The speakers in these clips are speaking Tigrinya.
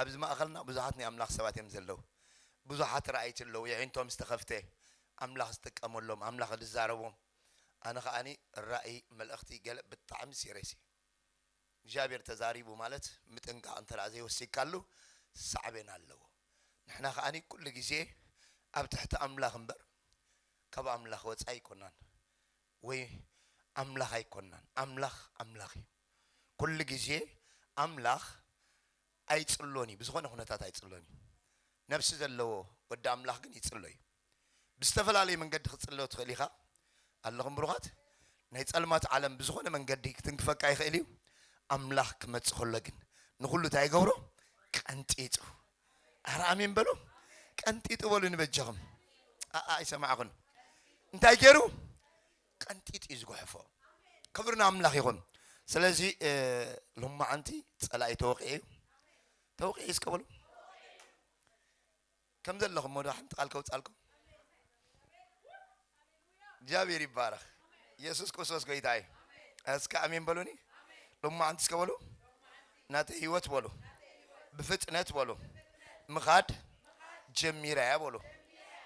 ኣብዚ ማእኸልና ብዙሓት ናይ ኣምላኽ ሰባት እዮም ዘለዉ። ብዙሓት ረኣይቲ ኣለዉ፣ የዒንቶም ዝተኸፍተ፣ ኣምላኽ ዝጥቀመሎም፣ ኣምላኽ ዝዛረቦም። ኣነ ከኣኒ ራእይ፣ መልእኽቲ ገለ ብጣዕሚ ሲሪየስ እዩ። እግዚኣብሔር ተዛሪቡ ማለት ምጥንቃቕ እንተ ደኣ ዘይወሲድካሉ ሳዕቤን ኣለዎ። ንሕና ከኣኒ ኩሉ ግዜ ኣብ ትሕቲ ኣምላኽ እምበር ካብ ኣምላኽ ወጻኢ ኣይኮናን፣ ወይ ኣምላኽ ኣይኮናን። ኣምላኽ ኣምላኽ እዩ። ኩሉ ግዜ ኣምላኽ ኣይጽሎን እዩ፣ ብዝኾነ ኩነታት ኣይጽሎን እዩ። ነፍሲ ዘለዎ ወዲ ኣምላኽ ግን ይጽሎ እዩ። ብዝተፈላለየ መንገዲ ክትጽሎ ትኽእል ኢኻ። ኣለኹም ብሩኻት? ናይ ጸልማት ዓለም ብዝኾነ መንገዲ ክትንክፈካ ይኽእል እዩ። ኣምላኽ ክመጽእ ከሎ ግን ንኹሉ እንታይ ይገብሮ? ቀንጢጡ። ኣረ ኣሜን በሉ። ቀንጢጡ በሉ ንበጃኹም። ኣኣ ኣይሰማዕኹን። እንታይ ገይሩ? ቀንጢጡ እዩ ዝጉሕፎ። ክብሪ ንኣምላኽ ይኹን። ስለዚ፣ እ፣ ሎማዓንቲ ጸላኢ ተወቒዑ እዩ። ተወቒዑ እስከ በሉ። ከም ዘለኹም ሞ ዶ ሓንቲ ቃል ከውጻልኩም? እግዚኣብሔር ይባረኽ። ኢየሱስ ክርስቶስ ጎይታ እዩ። እስከ ኣሜን በሉኒ። ሎማዓንቲ እስከ በሉ። ናተይ ህይወት በሉ። ብፍጥነት በሉ። ምኻድ ጀሚራ እያ በሉ።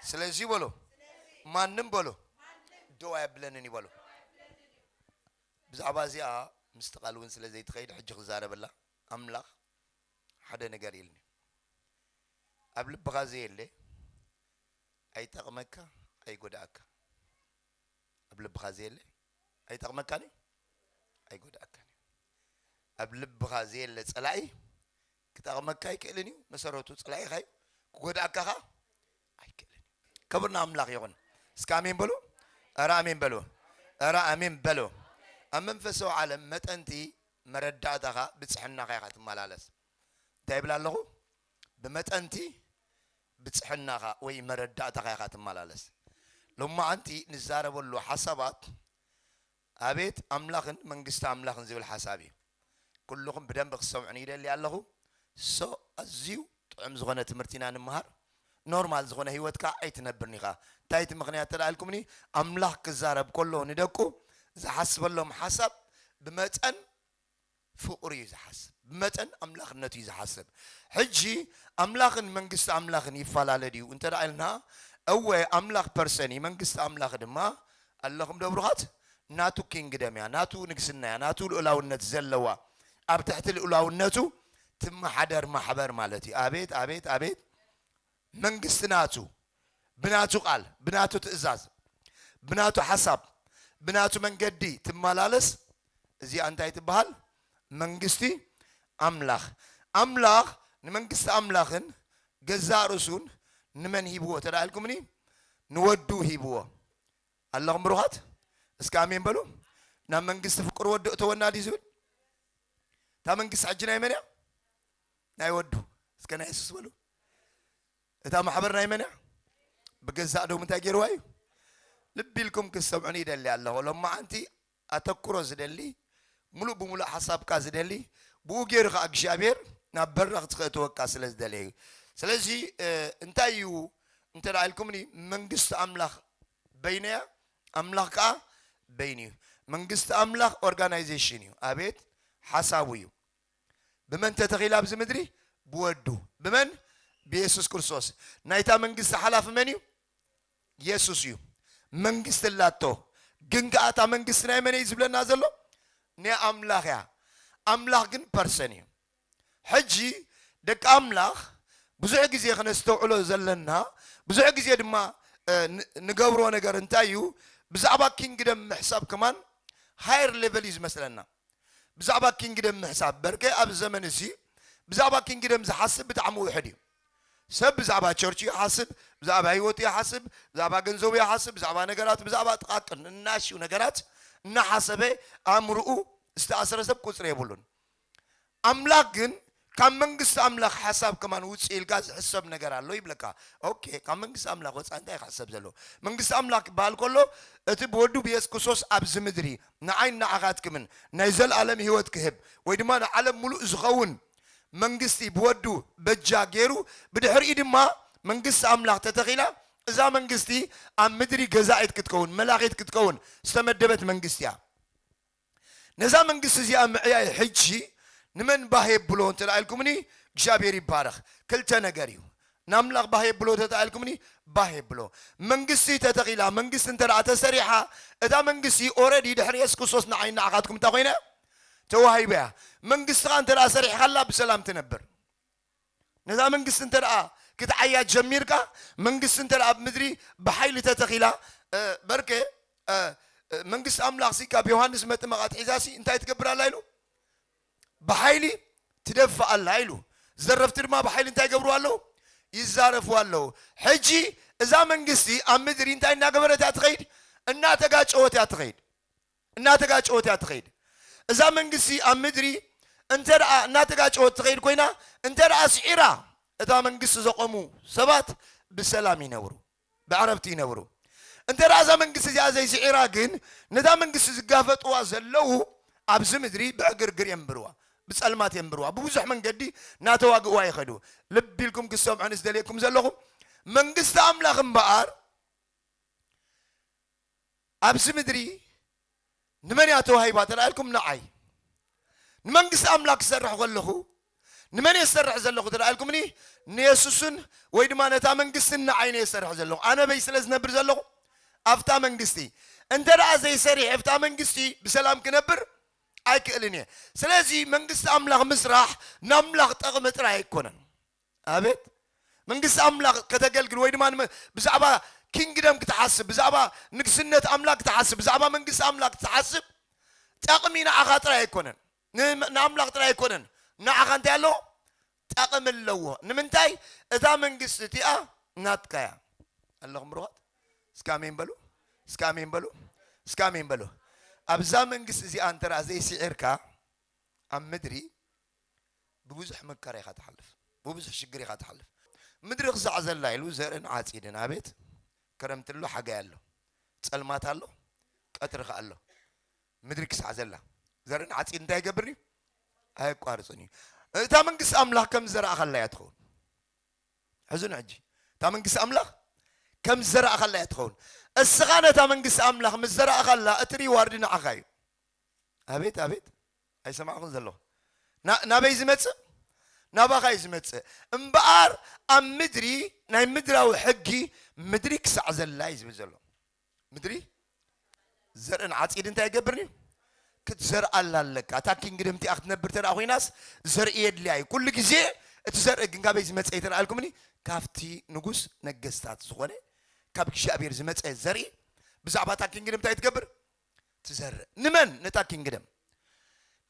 ስለዚ በሉ። ማንም በሉ። ደው ኣየብለንን እዩ በሉ። ብዛዕባ እዚኣ ምስቲ ቃል እውን ስለ ዘይትኸይድ ሕጂ ክዛረበላ ኣምላኽ ሓደ ነገር ኢልኒ። ኣብ ልብኻ ዘየለ ኣይጠቕመካ፣ ኣይጎድኣካ። ኣብ ልብኻ ዘየለ ኣይጠቕመካን እዩ፣ ኣይጎድኣካን እዩ። ኣብ ልብኻ ዘየለ ጸላኢ ክጠቕመካ ኣይክእልን እዩ። መሰረቱ ጸላኢኻ እዩ። ክጎድኣካ ኸኣ ኣይክእልን እዩ። ክብሪ ንኣምላኽ ይኹን። እስከ ኣሜን በሉ። ኧረ ኣሜን በሉ። ኧረ ኣሜን በሉ። ኣብ መንፈሳዊ ዓለም መጠንቲ መረዳእታኻ ብጽሕናኻ ኢኻ ትመላለስ። እንታይ ይብል ኣለኹ? ብመጠንቲ ብጽሕናኻ ወይ መረዳእታኻ ኢኻ ትመላለስ። ሎማዓንቲ ንዛረበሉ ሓሳባት ኣቤት ኣምላኽን መንግስቲ ኣምላኽን ዝብል ሓሳብ እዩ። ኩልኹም ብደንቢ ክትሰምዑኒ ይደሊ ኣለኹ። ሶ ኣዝዩ ጥዑም ዝኾነ ትምህርቲ ኢና ንምሃር። ኖርማል ዝኾነ ህይወት ከዓ ኣይትነብርን ኢኻ። እንታይ እቲ ምኽንያት ተደኣ ኢልኩምኒ፣ ኣምላኽ ክዛረብ ከሎ ንደቁ ዝሓስበሎም ሓሳብ ብመጠን ፍቕሩ እዩ ዝሓስብ፣ ብመጠን ኣምላኽነቱ እዩ ዝሓስብ። ሕጂ ኣምላኽን መንግስቲ ኣምላኽን ይፈላለ ድዩ እንተ ደኣ ኢልና፣ እወ ኣምላኽ ፐርሰን እዩ፣ መንግስቲ ኣምላኽ ድማ ኣለኹም ዶ ብሩኻት? ናቱ ኪንግደም እያ፣ ናቱ ንግስና እያ፣ ናቱ ልኡላውነት ዘለዋ፣ ኣብ ትሕቲ ልኡላውነቱ ትመሓደር ማሕበር ማለት እዩ። ኣቤት፣ ኣቤት፣ ኣቤት! መንግስቲ ናቱ፣ ብናቱ ቃል፣ ብናቱ ትእዛዝ፣ ብናቱ ሓሳብ፣ ብናቱ መንገዲ ትመላለስ፣ እዚኣ እንታይ ትበሃል? መንግስቲ ኣምላኽ። ኣምላኽ ንመንግስቲ ኣምላኽን ገዛእ ርእሱን ንመን ሂብዎ ተደኣ ኢልኩምኒ? ንወዱ ሂብዎ። ኣለኹም ብሩኻት? እስከ ኣሜን በሉ። ናብ መንግስቲ ፍቅር ወዱ እተወና ድዩ ዝብል? እታ መንግስቲ ሕጂ ናይ መን እያ? ናይ ወዱ። እስከ ናይ የሱስ በሉ። እታ ማሕበር ናይ መን እያ? ብገዛእ ደሙ እንታይ ገይርዋ እዩ? ልቢ ኢልኩም ክትሰምዑኒ ይደሊ ኣለኹ። ሎማዓንቲ ኣተኩሮ ዝደሊ፣ ሙሉእ ብሙሉእ ሓሳብካ ዝደሊ፣ ብኡ ገይሩ ኸዓ እግዚኣብሔር ናብ በረኽቲ ከእትወካ ስለ ዝደለየ እዩ። ስለዚ፣ እ፣ እንታይ እዩ እንተ ደኣ ኢልኩምኒ፣ መንግስቲ ኣምላኽ በይነያ፣ ኣምላኽ ከኣ በይኑ እዩ። መንግስቲ ኣምላኽ ኦርጋናይዜሽን እዩ። ኣቤት ሓሳቡ እዩ። ብመን ተተኺላ ኣብዚ ምድሪ? ብወዱ። ብመን? ብየሱስ ክርስቶስ። ናይታ መንግስቲ ሓላፊ መን እዩ? የሱስ እዩ። መንግስቲ ኣላቶ። ግን ከኣ እታ መንግስቲ ናይ መን እዩ ዝብለና ዘሎ? ናይ ኣምላኽ እያ። ኣምላኽ ግን ፐርሰን እዩ። ሕጂ ደቂ ኣምላኽ ብዙሕ ግዜ ክነስተውዕሎ ዘለና፣ ብዙሕ ግዜ ድማ፣ እ፣ ን-፣ ንገብሮ ነገር እንታይ እዩ? ብዛዕባ ኪንግደም ምሕሳብ ከማን ሃየር ሌቨል እዩ ዝመስለና። ብዛዕባ ኪንግደም ምሕሳብ፣ በርከ ኣብ ዘመን እዚ ብዛዕባ ኪንግደም ዝሓስብ ብጣዕሚ ውሑድ እዩ። ሰብ ብዛዕባ ቸርቹ ይሓስብ፣ ብዛዕባ ህይወቱ ይሓስብ፣ ብዛዕባ ገንዘቡ ይሓስብ፣ ብዛዕባ ነገራት፣ ብዛዕባ ጥቃቅን እናሽው ነገራት እናሓሰበ ኣእምርኡ ዝተኣስረ ሰብ ቁጽሪ የብሉን። ኣምላኽ ግን ካብ መንግስቲ ኣምላኽ ሓሳብ ከማን ውፅእ ኢልካ ዝሕሰብ ነገር ኣሎ ይብለካ። ኦኬ፣ ካብ መንግስቲ ኣምላኽ ወፃኢ እንታይ ክሕሰብ ዘለዎ? መንግስቲ ኣምላኽ ክበሃል ከሎ እቲ ብወዱ ብየሱስ ክርስቶስ ኣብዚ ምድሪ ንዓይ ንዓኻትክምን ናይ ዘለኣለም ህይወት ክህብ ወይ ድማ ንዓለም ሙሉእ ዝኸውን መንግስቲ ብወዱ በጃ ገይሩ፣ ብድሕሪኡ ድማ መንግስቲ ኣምላኽ ተተኺላ፣ እዛ መንግስቲ ኣብ ምድሪ ገዛኢት ክትከውን፣ መላኺት ክትከውን ዝተመደበት መንግስቲ እያ። ነዛ መንግስቲ እዚኣ ምዕያይ ሕጂ ንመን ባህ የብሎ እንተ ኢልኩምኒ እግዚኣብሔር ይባረኽ። ክልተ ነገር እዩ። ንኣምላኽ ባህ የብሎ እንተ ኢልኩምኒ ባህ የብሎ። መንግስቲ ተተኺላ፣ መንግስቲ እንተ ደኣ ተሰሪሓ፣ እታ መንግስቲ ኦረዲ ድሕሪ የሱስ ክርስቶስ ንዓይ ንዓኻትኩም እንታይ ኮይነ ተዋሂባ እያ። መንግስትኻ እንተ ደኣ ሰሪሕኻላ ብሰላም ትነብር። ነዛ መንግስቲ እንተ ደኣ ክትዓያ ጀሚርካ፣ መንግስቲ እንተ ደኣ ኣብ ምድሪ ብሓይሊ ተተኺላ፣ እ፣ በርከ፣ እ፣ እ፣ መንግስቲ ኣምላኽ ሲ ካብ ዮሃንስ መጥምቕ ኣትሒዛ ሲ እንታይ ትገብር ኣላ ኢሉ? ብሓይሊ ትደፍእ ኣላ ኢሉ። ዘረፍቲ ድማ ብሓይሊ እንታይ ይገብሩ ኣለዉ? ይዛረፉ ኣለዉ። ሕጂ እዛ መንግስቲ ኣብ ምድሪ እንታይ እናገበረት እያ ትኸይድ? እናተጋጨወት እያ ትኸይድ። እናተጋጨወት እያ ትኸይድ። እዛ መንግስቲ ኣብ ምድሪ እንተ ደኣ እናተጋጨወት ትኸይድ ኮይና፣ እንተ ደኣ ስዒራ፣ እታ መንግስቲ ዘቆሙ ሰባት ብሰላም ይነብሩ፣ ብዕረፍቲ ይነብሩ። እንተ ደኣ እዛ መንግስቲ እዚኣ ዘይስዒራ ግን፣ ነታ መንግስቲ ዝጋፈጥዋ ዘለዉ ኣብዚ ምድሪ ብዕግርግር የንብርዋ፣ ብጸልማት የንብርዋ፣ ብብዙሕ መንገዲ እናተዋግእዋ ይኸዱ። ልቢ ኢልኩም ክትሰምዑኒ ዝደልየኩም ዘለኹም፣ መንግስቲ ኣምላኽ እምበኣር ኣብዚ ምድሪ ንመን እያ ተዋሂባ ተላኢልኩም? ንዓይ። ንመንግስቲ ኣምላኽ ክሰርሕ ከለኹ፣ ንመን እየ ዝሰርሕ ዘለኹ ተላኢልኩምኒ? ንየሱስን ወይ ድማ ነታ መንግስትን ንዓይን እየ ዝሰርሕ ዘለኹ። ኣነ በይ ስለ ዝነብር ዘለኹ፣ ኣብታ መንግስቲ። እንተ ደኣ ዘይሰሪሕ፣ ኣብታ መንግስቲ ብሰላም ክነብር ኣይክእልን እየ። ስለዚ መንግስቲ ኣምላኽ ምስራሕ ንኣምላኽ ጠቕሚ ጥራይ ኣይኮነን። ኣቤት! መንግስቲ ኣምላኽ ከተገልግል ወይ ድማ ንመ-፣ ብዛዕባ ኪንግደም ክትሓስብ፣ ብዛዕባ ንግስነት ኣምላኽ ክትሓስብ፣ ብዛዕባ መንግስቲ ኣምላኽ ክትሓስብ፣ ጠቕሚ ንዓኻ ጥራይ ኣይኮነን። ን-፣ ንኣምላኽ ጥራይ ኣይኮነን። ንዓኻ እንታይ ኣለዎ? ጠቕሚ ኣለዎ። ንምንታይ? እታ መንግስቲ እቲኣ ናትካ እያ። ኣለኹም ብሩኻት? እስከ ኣሜን በሉ። እስከ ኣሜን በሉ። እስከ ኣሜን በሉ። ኣብዛ መንግስቲ እዚኣ እንተ ደኣ ዘይስዒርካ፣ ኣብ ምድሪ ብብዙሕ መከራ ኢኻ ትሓልፍ። ብብዙሕ ሽግር ኢኻ ትሓልፍ። ምድሪ ክሳዕ ዘላ ኢሉ ዘርእን ዓጺድን፣ ኣቤት! ክረምቲ ኣሎ፣ ሓጋይ ኣሎ፣ ጸልማት ኣሎ፣ ቀትሪ ከኣ ኣሎ። ምድሪ ክሳዕ ዘላ ዘርእን ዓጺድ እንታይ ይገብር እዩ? ኣየቋርጽን እዩ። እታ መንግስቲ ኣምላኽ ከም ዝዘራእኻላ እያ ትኸውን። ሕዝኑ ሕጂ፣ እታ መንግስቲ ኣምላኽ ከም ዝዘራእኻላ እያ ትኸውን። እስኻ ነታ መንግስቲ ኣምላኽ ምስ ዘራእኻላ፣ እቲ ሪዋርድ ንዓኻ እዩ። ኣቤት፣ ኣቤት! ኣይሰማዕኹን ዘለኹ። ና-፣ ናበይ ዝመጽእ? ናባኻ እዩ ዝመጽእ። እምበኣር ኣብ ምድሪ ናይ ምድራዊ ሕጊ፣ ምድሪ ክሳዕ ዘላ እዩ ዝብል ዘሎ። ምድሪ ዘርእን ዓጺድ እንታይ ይገብርኒ? ክትዘርኣላ ኣለካ። እታ ኪንግደም እቲኣ ክትነብር ተደኣ ኮይናስ ዘርኢ የድልያ እዩ። ኩሉ ግዜ እቲ ዘርኢ ግን ካበይ ዝመጸ እዩ ተደኣ ኢልኩምኒ? ካብቲ ንጉስ ነገስታት ዝኾነ ካብ እግዚኣብሔር ዝመጸ ዘርኢ ብዛዕባ እታ ኪንግደም እንታይ ትገብር? ትዘርእ። ንመን? ነታ ኪንግደም።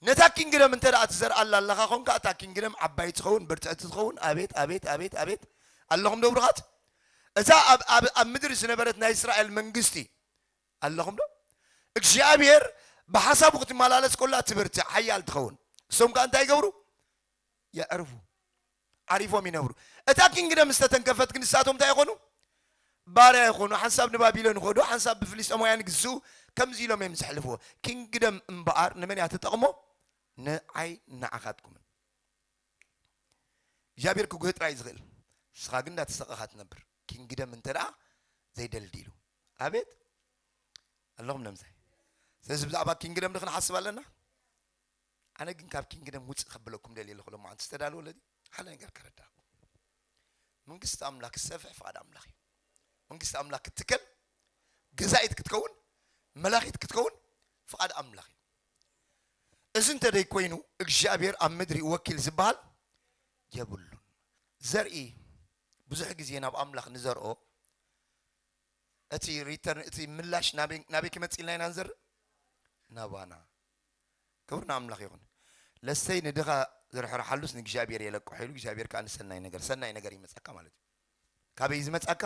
ነታ ኪንግደም እንተ ደኣ ትዘርኣላ ኣለኻ ኾንካ፣ እታ ኪንግደም ዓባይ ትኸውን፣ ብርትዕቲ ትኸውን። ኣቤት፣ ኣቤት፣ ኣቤት፣ ኣቤት። ኣለኹም ዶ ብሩኻት? እዛ ኣብ፣ ኣብ፣ ኣብ ምድሪ ዝነበረት ናይ እስራኤል መንግስቲ፣ ኣለኹም ዶ? እግዚኣብሔር ብሓሳቡ ክትመላለስ ከላ ትብርትዕ፣ ሓያል ትኸውን። እሶም ከኣ እንታይ ይገብሩ? የዕርፉ። ዓሪፎም ይነብሩ። እታ ኪንግደም ዝተተንከፈት ግን ንሳቶም እንታይ ይኾኑ? ባርያ ይኾኑ። ሓንሳብ ንባቢሎን ይኸዱ፣ ሓንሳብ ብፍልስጤማውያን ይግዝኡ። ከምዚ ኢሎም እዮም ዘሕልፍዎ። ኪንግደም እምበኣር ንመን እያ ትጠቕሞ? ንዓይ ንዓኻትኩምን። እግዚኣብሔር ክጉህ ጥራይ ዝኽእል። ንስኻ ግን እንዳተሰቐኻ ትነብር። ኪንግደም እንተ ደኣ ዘይደልዲሉ። ኣቤት! ኣለኹም ነምሳይ። ስለዚ ብዛዕባ ኪንግደም ዶ ክንሓስብ ኣለና? ኣነ ግን ካብ ኪንግደም ውፅእ ከብለኩም ደልየ ኣለኹ። ሎማዓንቲ ዝተዳለወ ለዲ ሓደ ነገር ከረዳእኩም። መንግስቲ ኣምላኽ ክሰፍሕ ፍቓድ ኣምላኽ እዩ። መንግስቲ ኣምላኽ ክትከል፣ ገዛኢት ክትከውን፣ መላኺት ክትከውን ፍቓድ ኣምላኽ እዩ። እዚ እንተ ደይኮይኑ እግዚኣብሔር ኣብ ምድሪ ወኪል ዝበሃል የብሉን። ዘርኢ ብዙሕ ግዜ ናብ ኣምላኽ ንዘርኦ እቲ ሪተርን፣ እቲ ምላሽ ናበይ፣ ናበይ ክመጽእ ኢልና ኢና ንዘርእ? ናባና። ክብሪ ንኣምላኽ ይኹን። ለስተይ ንድኻ ዝርሕርሓሉስ ንእግዚኣብሔር የለቅሖ ኢሉ እግዚኣብሔር ከኣ ንሰናይ ነገር፣ ሰናይ ነገር ይመጻካ ማለት እዩ። ካበይ ዝመጻካ?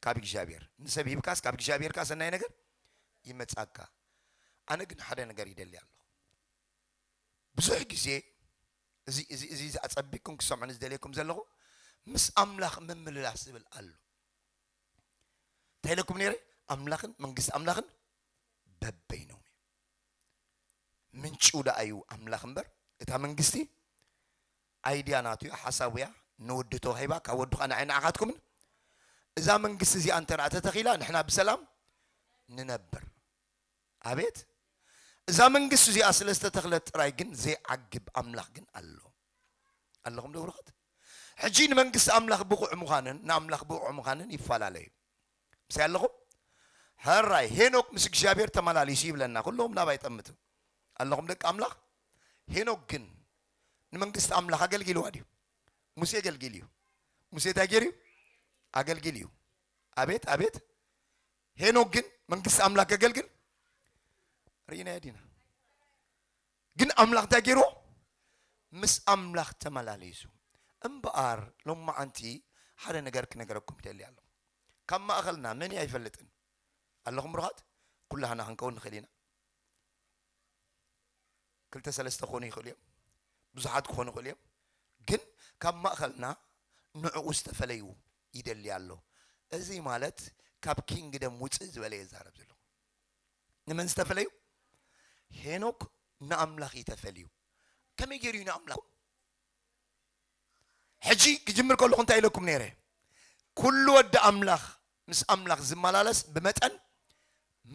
ካብ እግዚኣብሔር። ንሰብ ሂብካስ ካብ እግዚኣብሔር ከኣ ሰናይ ነገር ይመጻካ። ኣነ ግን ሓደ ነገር ይደሊ ኣለኹ። ብዙሕ ግዜ እዚ፣ እዚ፣ እዚ፣ እዚ ኣጸቢቅኩም ክሰምዑኒ ዝደልየኩም ዘለኹ ምስ ኣምላኽ ምምልላስ ዝብል ኣሎ። እንታይ ኢለኩም ነይረ? ኣምላኽን መንግስቲ ኣምላኽን በበይኖም እዩ። ምንጭኡ ደኣ እዩ ኣምላኽ እምበር፣ እታ መንግስቲ ኣይድያ ናቱ እያ፣ ሓሳቡ እያ፣ ንወዲ ተዋሂባ፣ ካብ ወዱ ኸኣ ንዓይ ንዓኻትኩምን። እዛ መንግስቲ እዚኣ እንተ ደኣ ተተኺላ፣ ንሕና ብሰላም ንነብር። ኣቤት! እዛ መንግስቲ እዚኣ ስለ ዝተተኽለት ጥራይ ግን ዘይዓግብ ኣምላኽ ግን ኣሎ። ኣለኹም ዶ ብሩኻት? ሕጂ ንመንግስቲ ኣምላኽ ብቑዕ ምዃንን ንኣምላኽ ብቑዕ ምዃንን ይፈላለዩ። ምሳይ ኣለኹም? ሕራይ ሄኖክ ምስ እግዚኣብሔር ተመላሊሱ ይብለና። ኩሎም ናባይ ጠምቱ። ኣለኹም ደቂ ኣምላኽ? ሄኖክ ግን ንመንግስቲ ኣምላኽ ኣገልጊልዋ ድዩ? ሙሴ ኣገልጊሉ እዩ። ሙሴ እንታይ ገይሩ እዩ? ኣገልጊሉ እዩ። ኣቤት ኣቤት። ሄኖክ ግን መንግስቲ ኣምላኽ ከገልግል ርኢናዮ ዲና? ግን ኣምላኽ እንታይ ገይርዎ? ምስ ኣምላኽ ተመላለሱ። እምበኣር ሎማዓንቲ ሓደ ነገር ክነገረኩም ይደሊ ኣለኹ። ካብ ማእኸልና መን እዩ ኣይፈልጥን። ኣለኹም ብሩኻት? ኩላህና ክንከውን ንኽእል ኢና። ክልተ ሰለስተ ክኾኑ ይኽእሉ እዮም። ብዙሓት ክኾኑ ይኽእሉ እዮም። ግን ካብ ማእኸልና ንዕኡ ዝተፈለዩ ይደሊ ኣሎ። እዚ ማለት ካብ ኪንግደም ውፅእ ዝበለ እየ ዝዛረብ ዘለኹ። ንመን ዝተፈለዩ? ሄኖክ ንኣምላኽ እዩ ተፈልዩ። ከመይ ገይሩ እዩ ንኣምላኽ? ሕጂ ክጅምር ከለኹ እንታይ ኢለኩም ነይረ? ኩሉ ወዲ ኣምላኽ ምስ ኣምላኽ ዝመላለስ ብመጠን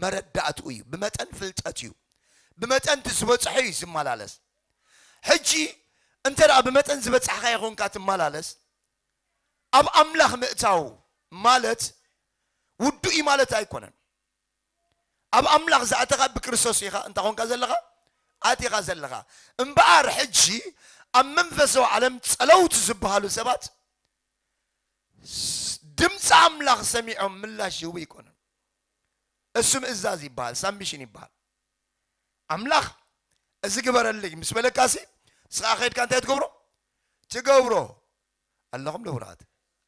መረዳእትኡ እዩ፣ ብመጠን ፍልጠት እዩ፣ ብመጠን እቲ ዝበፅሐ እዩ ዝመላለስ። ሕጂ እንተ ደኣ ብመጠን ዝበፃሕካ ይኾንካ ትመላለስ፣ ኣብ ኣምላኽ ምእታው ማለት ውዱእ እዩ ማለት ኣይኮነን። ኣብ ኣምላኽ ዝኣተኻ ብክርስቶስ ኢኻ እንተ ኾንካ ዘለኻ፣ ኣቲኻ ዘለኻ። እምበኣር ሕጂ ኣብ መንፈሳዊ ዓለም ጸለውቲ ዝበሃሉ ሰባት ስ-፣ ድምፂ ኣምላኽ ሰሚዖም ምላሽ ይህቡ ኣይኮኑን። እሱ ምእዛዝ ይበሃል፣ ሳብሚሽን ይበሃል። ኣምላኽ እዚ ግበረለይ ምስ በለካሲ፣ ንስኻ ከይድካ እንታይ ትገብሮ? ትገብሮ። ኣለኹም ዶ ብሩኻት?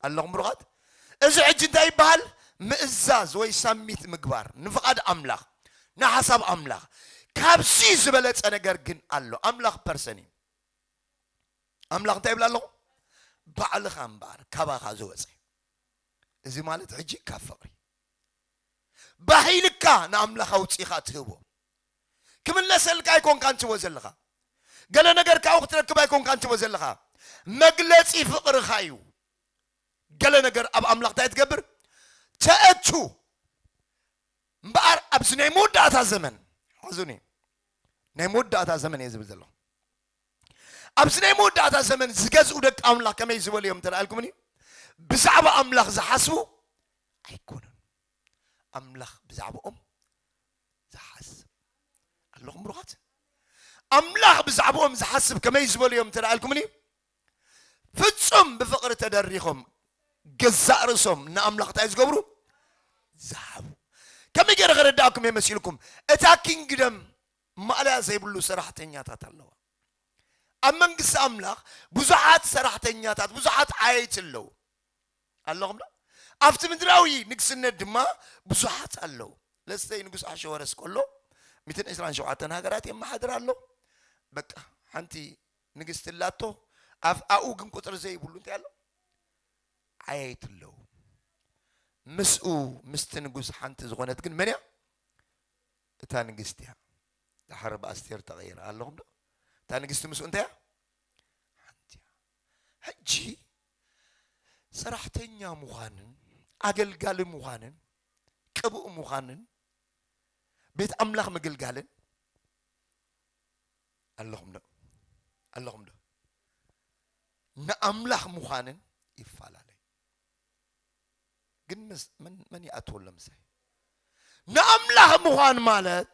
ኣለኹም ብሩኻት? እዚ ሕጂ እንታይ ይበሃል? ምእዛዝ ወይ ሳሚት ምግባር ንፍቓድ ኣምላኽ፣ ንሓሳብ ኣምላኽ። ካብዚ ዝበለጸ ነገር ግን ኣሎ። ኣምላኽ ፐርሰን እዩ። ኣምላኽ እንታይ ይብል ኣለኹ? ባዕልኻ እምበኣር ካባኻ ዝወጸ። እዚ ማለት ሕጂ ካብ ፍቕሪ ባሂልካ ንኣምላኽ ኣውጺኻ ትህቦ። ክምለሰልካ ኣይኮንካን ትህቦ ዘለኻ። ገለ ነገር ካብኡ ክትረክብ ኣይኮንካን ትህቦ ዘለኻ። መግለጺ ፍቕርኻ እዩ። ገለ ነገር ኣብ ኣምላኽ እንታይ ትገብር? ተእቱ። እምበኣር ኣብዚ ናይ መወዳእታ ዘመን፣ ሓዙኒ፣ ናይ መወዳእታ ዘመን እየ ዝብል ዘለኹ። ኣብዚ ናይ መወዳእታ ዘመን ዝገዝኡ ደቂ ኣምላኽ ከመይ ዝበሉ እዮም እንተ ደኣ ኢልኩምኒ፣ ብዛዕባ ኣምላኽ ዝሓስቡ ኣይኮኑን። ኣምላኽ ብዛዕባኦም ዝሓስብ። ኣለኹም ብሩኻት? ኣምላኽ ብዛዕባኦም ዝሓስብ ከመይ ዝበሉ እዮም እንተ ደኣ ኢልኩምኒ፣ ፍጹም ብፍቕሪ ተደሪኾም ገዛእ ርእሶም ንኣምላኽ እንታይ ዝገብሩ? ዝሃቡ። ከመይ ገይረ ከረዳእኩም እየ መሲልኩም? እታ ኪንግደም ማእለያ ዘይብሉ ሰራሕተኛታት ኣለዋ። ኣብ መንግስቲ ኣምላኽ ብዙሓት ሰራሕተኛታት፣ ብዙሓት ዓየይቲ ኣለዉ። ኣለኹም ዶ? ኣብቲ ምድራዊ ንግስነት ድማ ብዙሓት ኣለዉ። ለስተይ ንጉስ ኣሸወረስ ከሎ ሚእትን ዕስራን ሸውዓተን ሃገራት የመሓድር ኣሎ። በቃ ሓንቲ ንግስቲ ኣላቶ፣ ኣብ ኣኡ ግን ቁፅሪ ዘይብሉ እንታይ ኣሎ? ዓየይቲ ኣለዉ። ምስኡ ምስቲ ንጉስ ሓንቲ ዝኾነት ግን መን እያ? እታ ንግስቲ እያ። ድሓር ብኣስቴር ተቐይራ። ኣለኹም ዶ? እታ ንግስቲ ምስኡ እንታይ እያ? ሓንቲ እያ። ሕጂ ሰራሕተኛ ምዃንን ኣገልጋሊ ምዃንን ቅቡእ ምዃንን ቤት ኣምላኽ ምግልጋልን ኣለኹም ዶ? ኣለኹም ዶ? ንኣምላኽ ምዃንን ይፈላለ። ግን ምስ-፣ መን፣ መን ይኣትወሎ ምሳይ? ንኣምላኽ ምዃን ማለት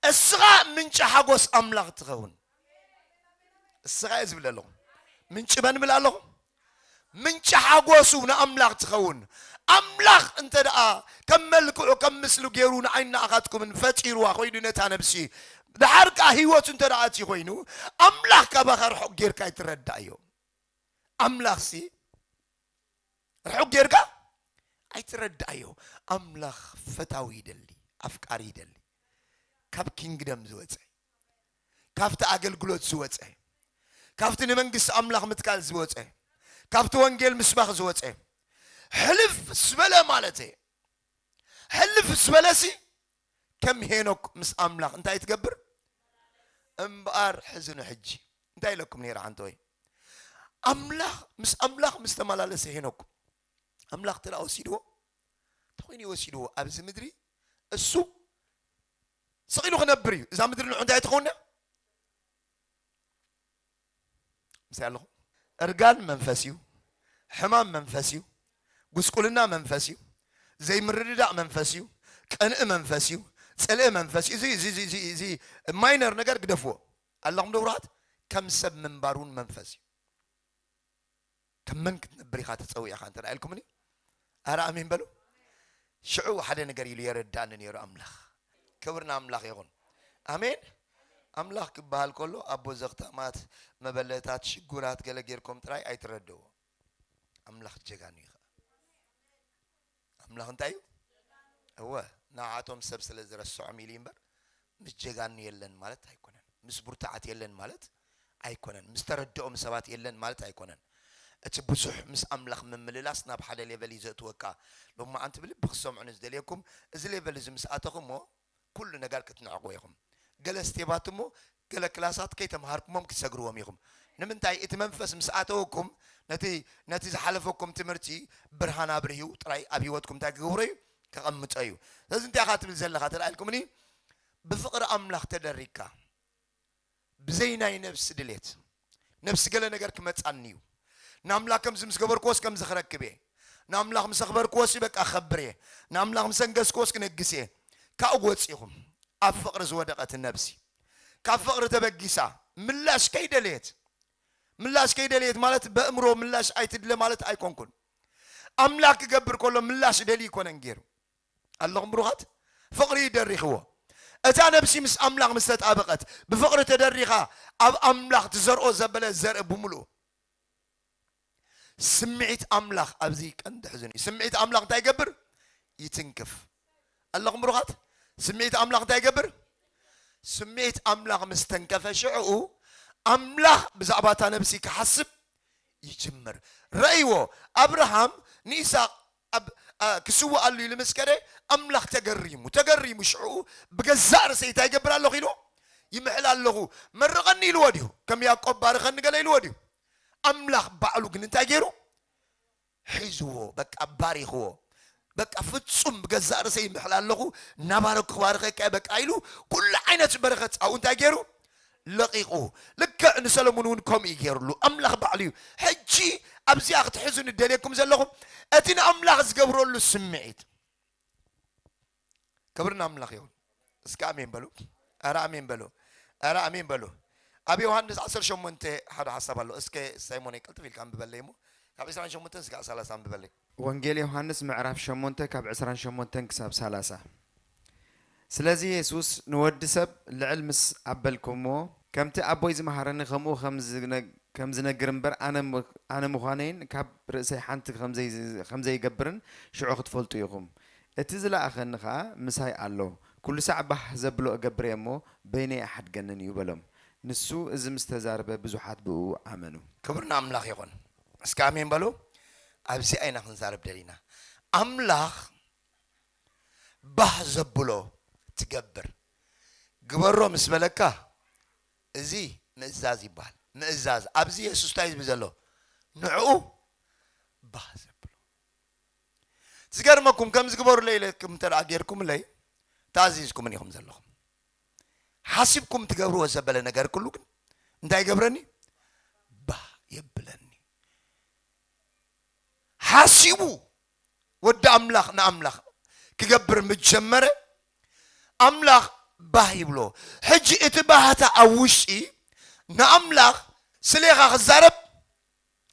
እስኻ ምንጪ ሓጎስ ኣምላኽ ትኸውን። እስኻ እየ ዝብል ኣለኹ። ምንጪ መን ብል ኣለኹ? ምንጪ ሓጎሱ ንኣምላኽ ትኸውን። ኣምላኽ እንተ ደኣ ከም መልክዑ ከም ምስሉ ገይሩ ንዓይን ንኣኻትኩምን ፈጢርዋ ኮይኑ ነታ ነብሲ፣ ድሓር ከኣ ህይወቱ እንተ ደኣ እቲ ኮይኑ፣ ኣምላኽ ካባኻ ርሑቕ ጌርካ ኣይትረዳእዮ። ኣምላኽሲ ርሑቕ ጌርካ ኣይትረዳእዮ። ኣምላኽ ፈታዊ ይደሊ፣ ኣፍቃሪ ይደሊ። ካብ ኪንግደም ዝወጸ፣ ካብቲ ኣገልግሎት ዝወጸ፣ ካብቲ ንመንግስቲ ኣምላኽ ምትካል ዝወጸ፣ ካብቲ ወንጌል ምስባኽ ዝወጸ፣ ሕልፍ ዝበለ ማለት እየ። ሕልፍ ዝበለሲ ከም ሄኖክ ምስ ኣምላኽ እንታይ ትገብር? እምበኣር ሕዝኑ ሕጂ እንታይ ኢለኩም ነይረ? ሓንቲ ወይ ኣምላኽ፣ ምስ ኣምላኽ ምስ ተመላለሰ ሄኖክ፣ ኣምላኽ ተላ ወሲድዎ፣ ተኾይኑ ወሲድዎ ኣብዚ ምድሪ እሱ ስቕ ኢሉ ክነብር እዩ። እዛ ምድሪ ንዑ እንታይ ትኸውን እያ? ምሳይ ኣለኹ። እርጋን መንፈስ እዩ። ሕማም መንፈስ እዩ። ጉስቁልና መንፈስ እዩ። ዘይምርድዳእ መንፈስ እዩ። ቅንኢ መንፈስ እዩ። ጽልኢ መንፈስ እዩ። እዚ፣ እዚ፣ እዚ፣ እዚ፣ እዚ ማይነር ነገር ግደፍዎ። ኣለኹም ዶ ብሩኻት? ከም ሰብ ምንባር እውን መንፈስ እዩ። ከም መን ክትነብር ኢኻ ተጸዊዕኻ እንተ ደኣ ኢልኩምኒ፣ ኣረ ኣሜን በሉ። ሽዑ ሓደ ነገር ኢሉ የረዳእኒ ነይሩ ኣምላኽ። ክብሪ ንኣምላኽ ይኹን። ኣሜን። ኣምላኽ ክበሃል ከሎ ኣቦ ዘኽታማት፣ መበለታት፣ ሽጉራት ገለ ጌርኩም ጥራይ ኣይትረድእዎ። ኣምላኽ ጀጋኑ እዩ ኸኣ። ኣምላኽ እንታይ እዩ? እወ፣ ንዓቶም ሰብ ስለ ዝረስዖም ኢሉ እምበር፣ ምስ ጀጋኑ የለን ማለት ኣይኮነን። ምስ ብርቱዓት የለን ማለት ኣይኮነን። ምስ ተረድኦም ሰባት የለን ማለት ኣይኮነን። እቲ ብዙሕ ምስ ኣምላኽ ምምልላስ ናብ ሓደ ሌቨል እዩ ዘእትወካ። ሎማዓንቲ ብልቢ ክሰምዑኒ ዝደልየኩም፣ እዚ ሌቨል እዚ ምስ ኣተኹሞ፣ ኩሉ ነገር ክትንዕቕዎ ኢኹም። ገለ ስቴባት እሞ ገለ ክላሳት ከይተምሃርኩሞም ክትሰግርዎም ኢኹም። ንምንታይ? እቲ መንፈስ ምስ ኣተወኩም፣ ነቲ፣ ነቲ ዝሓለፈኩም ትምህርቲ ብርሃን ኣብርሂው ጥራይ ኣብ ህይወትኩም እንታይ ክገብሮ እዩ? ከቐምጦ እዩ። ስለዚ እንታይ ኢኻ ትብል ዘለኻ ተደኣ ኢልኩምኒ፣ ብፍቕሪ ኣምላኽ ተደሪግካ፣ ብዘይ ናይ ነብሲ ድሌት፣ ነብሲ ገለ ነገር ክመጻኒ እዩ፣ ንኣምላኽ ከምዚ ምስ ገበርክዎስ ከምዚ ክረክብ እየ፣ ንኣምላኽ ምስ ኣኽበርክዎስ በቃ ክኸብር እየ፣ ንኣምላኽ ምስ ኣንገስክዎስ ክነግስ እየ፣ ካብኡ ወጺኹም ኣብ ፍቕሪ ዝወደቐት ነብሲ፣ ካብ ፍቕሪ ተበጊሳ ምላሽ ከይደለየት፣ ምላሽ ከይደለየት ማለት በእምሮ ምላሽ ኣይትድለ ማለት ኣይኮንኩን። ኣምላኽ ክገብር ከሎ ምላሽ ደልዩ ኣይኮነን ገይሩ። ኣለኹም ብሩኻት? ፍቕሪ እዩ ደሪኽዎ። እታ ነብሲ ምስ ኣምላኽ ምስ ተጣበቐት፣ ብፍቕሪ ተደሪኻ ኣብ ኣምላኽ ትዘርኦ ዘበለ ዘርኢ ብምሉኡ። ስምዒት ኣምላኽ ኣብዚ ቀንዲ ሕዝን እዩ። ስምዒት ኣምላኽ እንታይ ይገብር? ይትንክፍ። ኣለኹም ብሩኻት? ስምዒት ኣምላኽ እንታይ ይገብር? ስምዒት ኣምላኽ ምስ ተንከፈ ሽዕኡ ኣምላኽ ብዛዕባ እታ ነብሲ ክሓስብ ይጅምር። ረእይዎ፣ ኣብርሃም ንኢሳቅ ኣብ፣ ኣ፣ ክስውኣሉ ኢሉ ምስ ከደ ኣምላኽ ተገሪሙ፣ ተገሪሙ ሽዕኡ ብገዛእ ርእሰይ እንታይ ይገብር ኣለኹ ኢልዎ? ይምሕል ኣለኹ። መርቐኒ ኢልዎ ድዩ? ከም ያዕቆብ ባርኸኒ ገለ ኢልዎ ድዩ? ኣምላኽ ባዕሉ ግን እንታይ ገይሩ? ሒዝዎ፣ በቃ ባሪኽዎ። በቃ ፍጹም ብገዛእ ርእሰይ ይምሕል ኣለኹ፣ እናባረኩ ክባርኸካ እየ በቃ ኢሉ ኩሉ ዓይነት በረኸት ኣብኡ እንታይ ገይሩ? ለቒቑ። ልክዕ ንሰለሙን እውን ከምኡ እዩ ገይሩሉ። ኣምላኽ ባዕሉ እዩ። ሕጂ ኣብዚኣ ክትሕዙ ንደልየኩም ዘለኹም፣ እቲ ንኣምላኽ ዝገብረሉ ስምዒት። ክብሪ ንኣምላኽ ይኹን። እስከ ኣሜን በሉ። ኧረ ኣሜን በሉ። ኧረ ኣሜን በሉ። ኣብ ዮሃንስ ዓሰርተ ሸሞንተ ሓደ ሓሳብ ኣሎ። እስከ ሳይሞነይ ቅልጥፍ ኢልካ ኣንብበለይ እሞ፣ ካብ ዕስራን ሸሞንተን እስካብ ሰላሳ ኣንብበለይ። ወንጌል ዮሃንስ ምዕራፍ ሸሞንተ ካብ ዕስራን ሸሞንተን ክሳብ ሰላሳ። ስለዚ የሱስ ንወዲ ሰብ ልዕል ምስ ኣበልኩምዎ፣ ከምቲ ኣቦይ ዝመሃረኒ ከምኡ ከም ዝነ-፣ ከም ዝነግር እምበር ኣነ ም-፣ ኣነ ምዃነይን ካብ ርእሰይ ሓንቲ ከም ዘይ-፣ ከም ዘይገብርን ሽዑ ክትፈልጡ ኢኹም። እቲ ዝለኣኸኒ ኸኣ ምሳይ ኣሎ። ኩሉ ሳዕ ባህ ዘብሎ እገብር እየ እሞ፣ በይነይ ኣይሓድገንን እዩ በሎም። ንሱ እዚ ምስ ተዛረበ ብዙሓት ብእኡ ኣመኑ። ክብሪ ንኣምላኽ ይኹን። እስከ ኣሜን በሉ። ኣብዚኣ ኢና ክንዛረብ ደሊና። ኣምላኽ ባህ ዘብሎ ትገብር። ግበሮ ምስ በለካ፣ እዚ ምእዛዝ ይበሃል። ምእዛዝ። ኣብዚ የሱስ እንታይ ዝብል ዘሎ? ንዕኡ ባህ ዘብሎ። ዝገርመኩም፣ ከምዚ ግበሩለይ ኢለኩም እንተ ደኣ ጌርኩምለይ፣ ተኣዚዝኩምን ኢኹም ዘለኹም። ሓሲብኩም ትገብርዎ ዘበለ ነገር ኩሉ ግን እንታይ ይገብረኒ? ባህ የብለኒ። ሓሲቡ ወዲ ኣምላኽ ንኣምላኽ ክገብር ምስ ጀመረ፣ ኣምላኽ ባህ ይብሎ። ሕጂ እቲ ባህታ ኣብ ውሽጢ ንኣምላኽ ስሌኻ ክዛረብ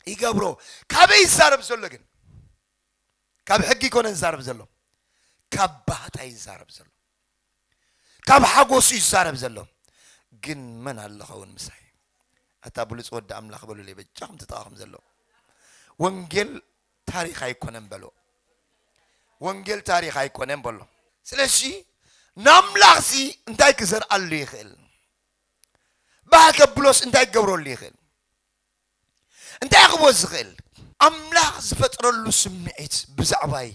ይገብሮ። ካበይ ይዛረብ ዘሎ ግን? ካብ ሕጊ ኣይኮነን ዝዛረብ ዘሎ፣ ካብ ባህታ እዩ ዝዛረብ ዘሎ፣ ካብ ሓጎሱ እዩ ዝዛረብ ዘሎ። ግን መን ኣሎ ኸውን ምሳይ? ኣታ ብሉጽ ወዲ ኣምላኽ በሉለይ፣ በጃኹም ትጠቓኹም ዘሎ። ወንጌል ታሪኽ ኣይኮነን በሎ። ወንጌል ታሪኽ ኣይኮነን በሎ። ስለዚ ንኣምላኽሲ እንታይ ክዘርኣሉ ይኽእል? ባህ ከብሎስ እንታይ ክገብረሉ ይኽእል? እንታይ ክህቦ ዝኽእል? ኣምላኽ ዝፈጥረሉ ስምዒት ብዛዕባይ።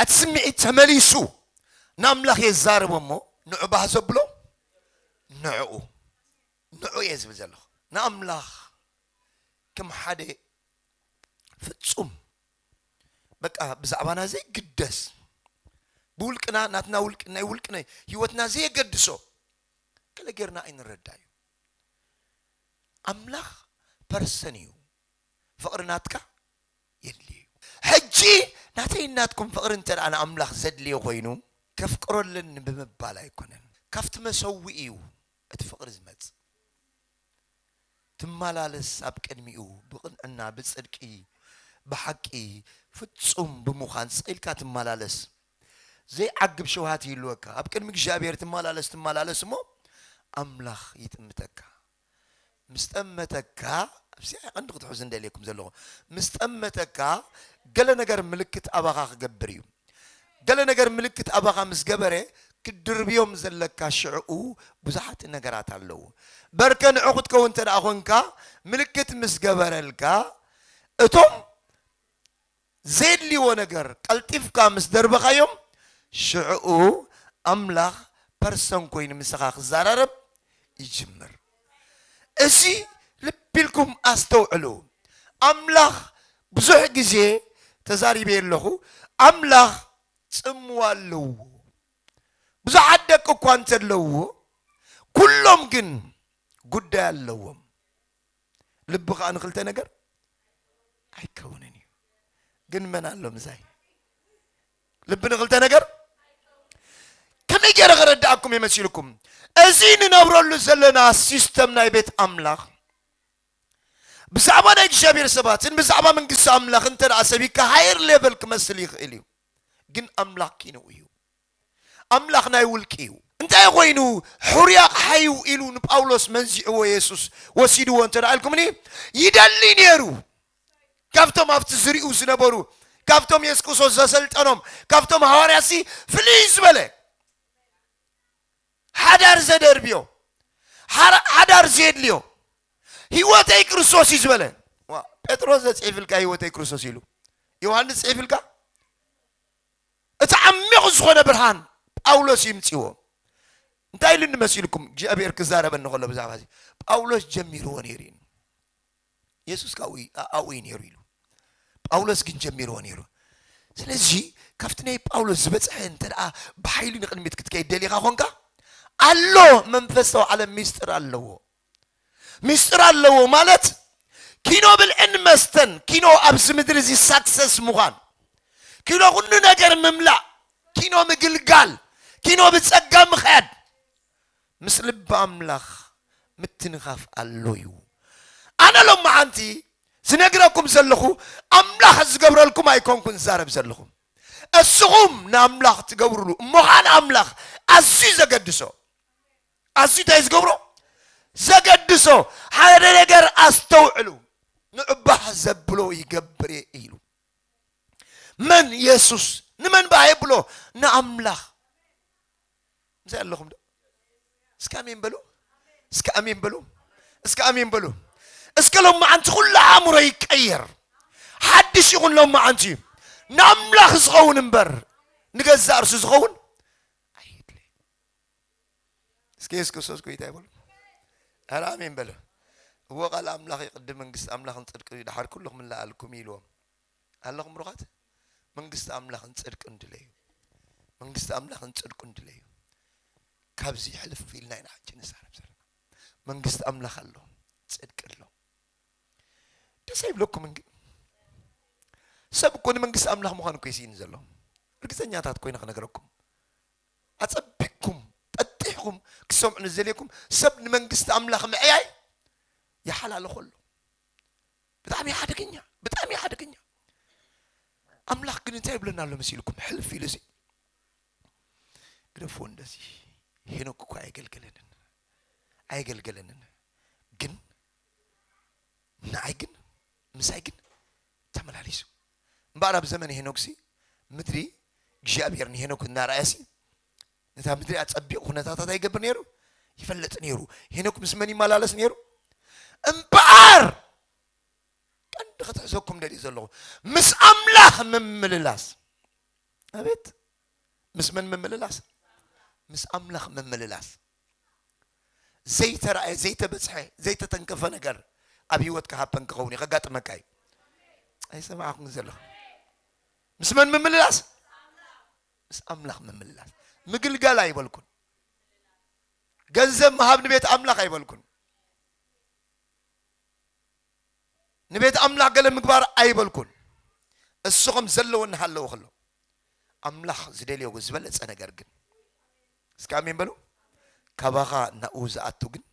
እቲ ስምዒት ተመሊሱ ንኣምላኽ የዛርቦ እሞ ንዑ ባህ ዘብሎ ንዕኡ፣ ንዑ እየ ዝብል ዘለኹ። ንኣምላኽ ከም ሓደ ፍጹም በቃ ብዛዕባና ዘይግደስ ብውልቅና ናትና ውልቅ ናይ ውልቅ ናይ ህይወትና ዘየገድሶ ገለ ጌርና ኣይንረዳዩ። ኣምላኽ ፐርሰን እዩ። ፍቕሪ ናትካ የድልዮ እዩ። ሕጂ ናተይ ናትኩም ፍቕሪ እንተ ደኣ ንኣምላኽ ዘድልዮ ኮይኑ ከፍቅሮ ኣለኒ ብምባል ኣይኮነን። ካብቲ መሰውኢ እዩ እቲ ፍቕሪ ዝመጽእ። ትመላለስ ኣብ ቅድሚኡ ብቕንዕና ብጽድቂ ብሓቂ ፍጹም ብምዃን ስቕ ኢልካ ትመላለስ። ዘይዓግብ ሸውሃት ይህልወካ። ኣብ ቅድሚ እግዚኣብሔር ትመላለስ ትመላለስ እሞ ኣምላኽ ይጥምተካ። ምስ ጠመተካ ኣብዚኣ ቀንዲ ክትሕዙ እንደልየኩም ዘለኹ ምስ ጠመተካ ገለ ነገር ምልክት ኣባኻ ክገብር እዩ። ገለ ነገር ምልክት ኣባኻ ምስ ገበረ ክትድርብዮም ዘለካ ሽዕኡ ብዙሓት ነገራት ኣለዉ። በርከ ንዑ ክትከውን እንተ ደኣ ኾንካ ምልክት ምስ ገበረልካ እቶም ዘድልይዎ ነገር ቀልጢፍካ ምስ ደርበኻዮም ሽዕኡ ኣምላኽ ፐርሰን ኮይኑ ምሳኻ ክዘራረብ ይጅምር። እዚ ልቢ ኢልኩም ኣስተውዕሉ። ኣምላኽ ብዙሕ ግዜ ተዛሪበ ኣለኹ። ኣምላኽ ጽምዋ ኣለዎ። ብዙሓት ደቂ እኳ እንተለውዎ ኩሎም ግን ጉዳይ ኣለዎም። ልቢ ኸዓ ንኽልተ ነገር ኣይከውንን እዩ። ግን መን ኣሎ ምሳይ? ልቢ ንኽልተ ነገር ከመይ ገይረ ኸረድኣኩም እየ መሲልኩም? እዚ ንነብረሉ ዘለና ሲስተም ናይ ቤት ኣምላኽ ብዛዕባ ናይ እግዚኣብሔር ሰባትን ብዛዕባ መንግስቲ ኣምላኽ እንተ ደኣ ሰቢካ ሃየር ሌቨል ክመስል ይኽእል እዩ። ግን ኣምላኽ ኪንኡ እዩ። ኣምላኽ ናይ ውልቂ እዩ። እንታይ ኮይኑ ሕሩይ ኣቕሓ እዩ ኢሉ ንጳውሎስ መንዚዕዎ የሱስ ወሲድዎ እንተ ደኣ ኢልኩምኒ ይደሊ ነይሩ። ካብቶም ኣብቲ ዝሪኡ ዝነበሩ ካብቶም የሱስ ክርስቶስ ዘሰልጠኖም ካብቶም ሃዋርያሲ ፍልይ ዝበለ ሓዳር ዘደርብዮ ሓዳር ዘየድልዮ ህይወተይ ክርስቶስ እዩ ዝበለ። ጴጥሮስ ዘፅሒፍልካ ህይወተይ ክርስቶስ ኢሉ ዮሃንስ ፅሒፍልካ እቲ ዓሚቕ ዝኾነ ብርሃን ጳውሎስ ይምፅዎ። እንታይ ኢሉ ንመሲልኩም እግዚኣብሔር ክዛረበኒ ከሎ ብዛዕባ እዚ ጳውሎስ ጀሚርዎ ነይሩ እዩ። የሱስ ካብኡ ኣብኡ እዩ ነይሩ ኢሉ ጳውሎስ ግን ጀሚርዎ ነይሩ። ስለዚ ካብቲ ናይ ጳውሎስ ዝበፅሐ እንተ ደኣ ብሓይሊ ንቕድሚት ክትከይድ ደሊኻ ኾንካ ኣሎ መንፈሳዊ ዓለም ሚስጥር ኣለዎ። ሚስጥር ኣለዎ ማለት ኪኖ ብልዕን መስተን ኪኖ ኣብዚ ምድሪ እዚ ሳክሰስ ምዃን ኪኖ ኩሉ ነገር ምምላእ ኪኖ ምግልጋል ኪኖ ብፀጋ ምኽያድ ምስ ልቢ ኣምላኽ ምትንኻፍ ኣሎ እዩ። ኣነ ሎማዓንቲ ዝነግረኩም ዘለኹ ኣምላኽ ዝገብረልኩም ኣይኮንኩን ዝዛረብ ዘለኹ። እስኹም ንኣምላኽ ትገብሩሉ እሞ ኸዓ ንኣምላኽ ኣዝዩ ዘገድሶ ኣዝዩ እንታይ ዝገብሮ ዘገድሶ ሓደ ነገር ኣስተውዕሉ። ንዕባህ ዘብሎ ይገብር እየ ኢሉ መን የሱስ ንመን ባህ የብሎ ንኣምላኽ ምሳይ ኣለኹም ዶ እስከ ኣሜን በሉ እስከ ኣሜን በሉ እስከ ኣሜን በሉ እስከ ሎማዓንቲ ኩሉ ኣእምሮ ይቀየር ሓድሽ ይኹን ሎማዓንቲ ንኣምላኽ ዝኸውን እምበር ንገዛእ ርእሱ ዝኸውን ኣይድለ እስከ የሱስ ክርስቶስ ጎይታ ይበሉ ኣረ ኣሜን በሉ እዎ ቃል ኣምላኽ ይቅድም መንግስቲ ኣምላኽን ፅድቂ ድሓር ኩሉ ክምልኣልኩም ኢልዎም ኣለኹም ብሩኻት መንግስቲ ኣምላኽን ፅድቅን ድለዩ መንግስቲ ኣምላኽን ፅድቁን ድለዩ ካብዚ ሕልፍ ኢልና ኢና ሕጂ ንዛረብ ዘለና መንግስቲ ኣምላኽ ኣሎ ፅድቂ ኣሎ ደስ ኣይብለኩምን ግን ሰብ እኮ ንመንግስቲ ኣምላኽ ምዃን እኮ ይስኢን ዘሎ ርግፀኛታት ኮይነ ክነግረኩም ኣፀቢቅኩም ጠጢሕኩም ክሰምዑ ንዘልየኩም ሰብ ንመንግስቲ ኣምላኽ ምዕያይ ይሓላለ ከሎ ብጣዕሚ ሓደገኛ ብጣዕሚ ሓደገኛ ኣምላኽ ግን እንታይ ይብለና ኣሎ መሲልኩም ሕልፍ ኢሉ ሲ ግደፍዎ እንደዚ ሄኖክ እኮ ኣየገልገለንን ኣየገልገለንን ግን ንዓይ ግን ምሳይ ግን ተመላሊሱ እምበኣር ኣብ ዘመን ሄኖክ ሲ ምድሪ እግዚኣብሔር ንሄኖክ እናረኣየ ሲ ነታ ምድሪ ኣፀቢቑ ኩነታታት ኣይገብር ነይሩ ይፈልጥ ነይሩ ሄኖክ ምስ መን ይመላለስ ነይሩ እምበኣር ቀንዲ ክትሕዘኩም ደልዩ ዘለኹ ምስ ኣምላኽ ምምልላስ ኣቤት ምስ መን ምምልላስ ምስ ኣምላኽ ምምልላስ ዘይተረኣየ ዘይተበፅሐ ዘይተተንከፈ ነገር ኣብ ህይወትካ ሃፐን ክኸውን እዩ ከጋጥመካ እዩ ኣይሰማዕኩም ዘለኹ ምስ መን ምምልላስ ምስ ኣምላኽ ምምልላስ። ምግልጋል ኣይበልኩን። ገንዘብ ምሃብ ንቤት ኣምላኽ ኣይበልኩን። ንቤት ኣምላኽ ገለ ምግባር ኣይበልኩን። እሱ ከም ዘለዎ እናሃለወ ከሎ፣ ኣምላኽ ዝደልዮ ዝበለጸ ነገር ግን፣ እስከ ኣሜን በሉ። ካባኻ ናኡ ዝኣቱ ግን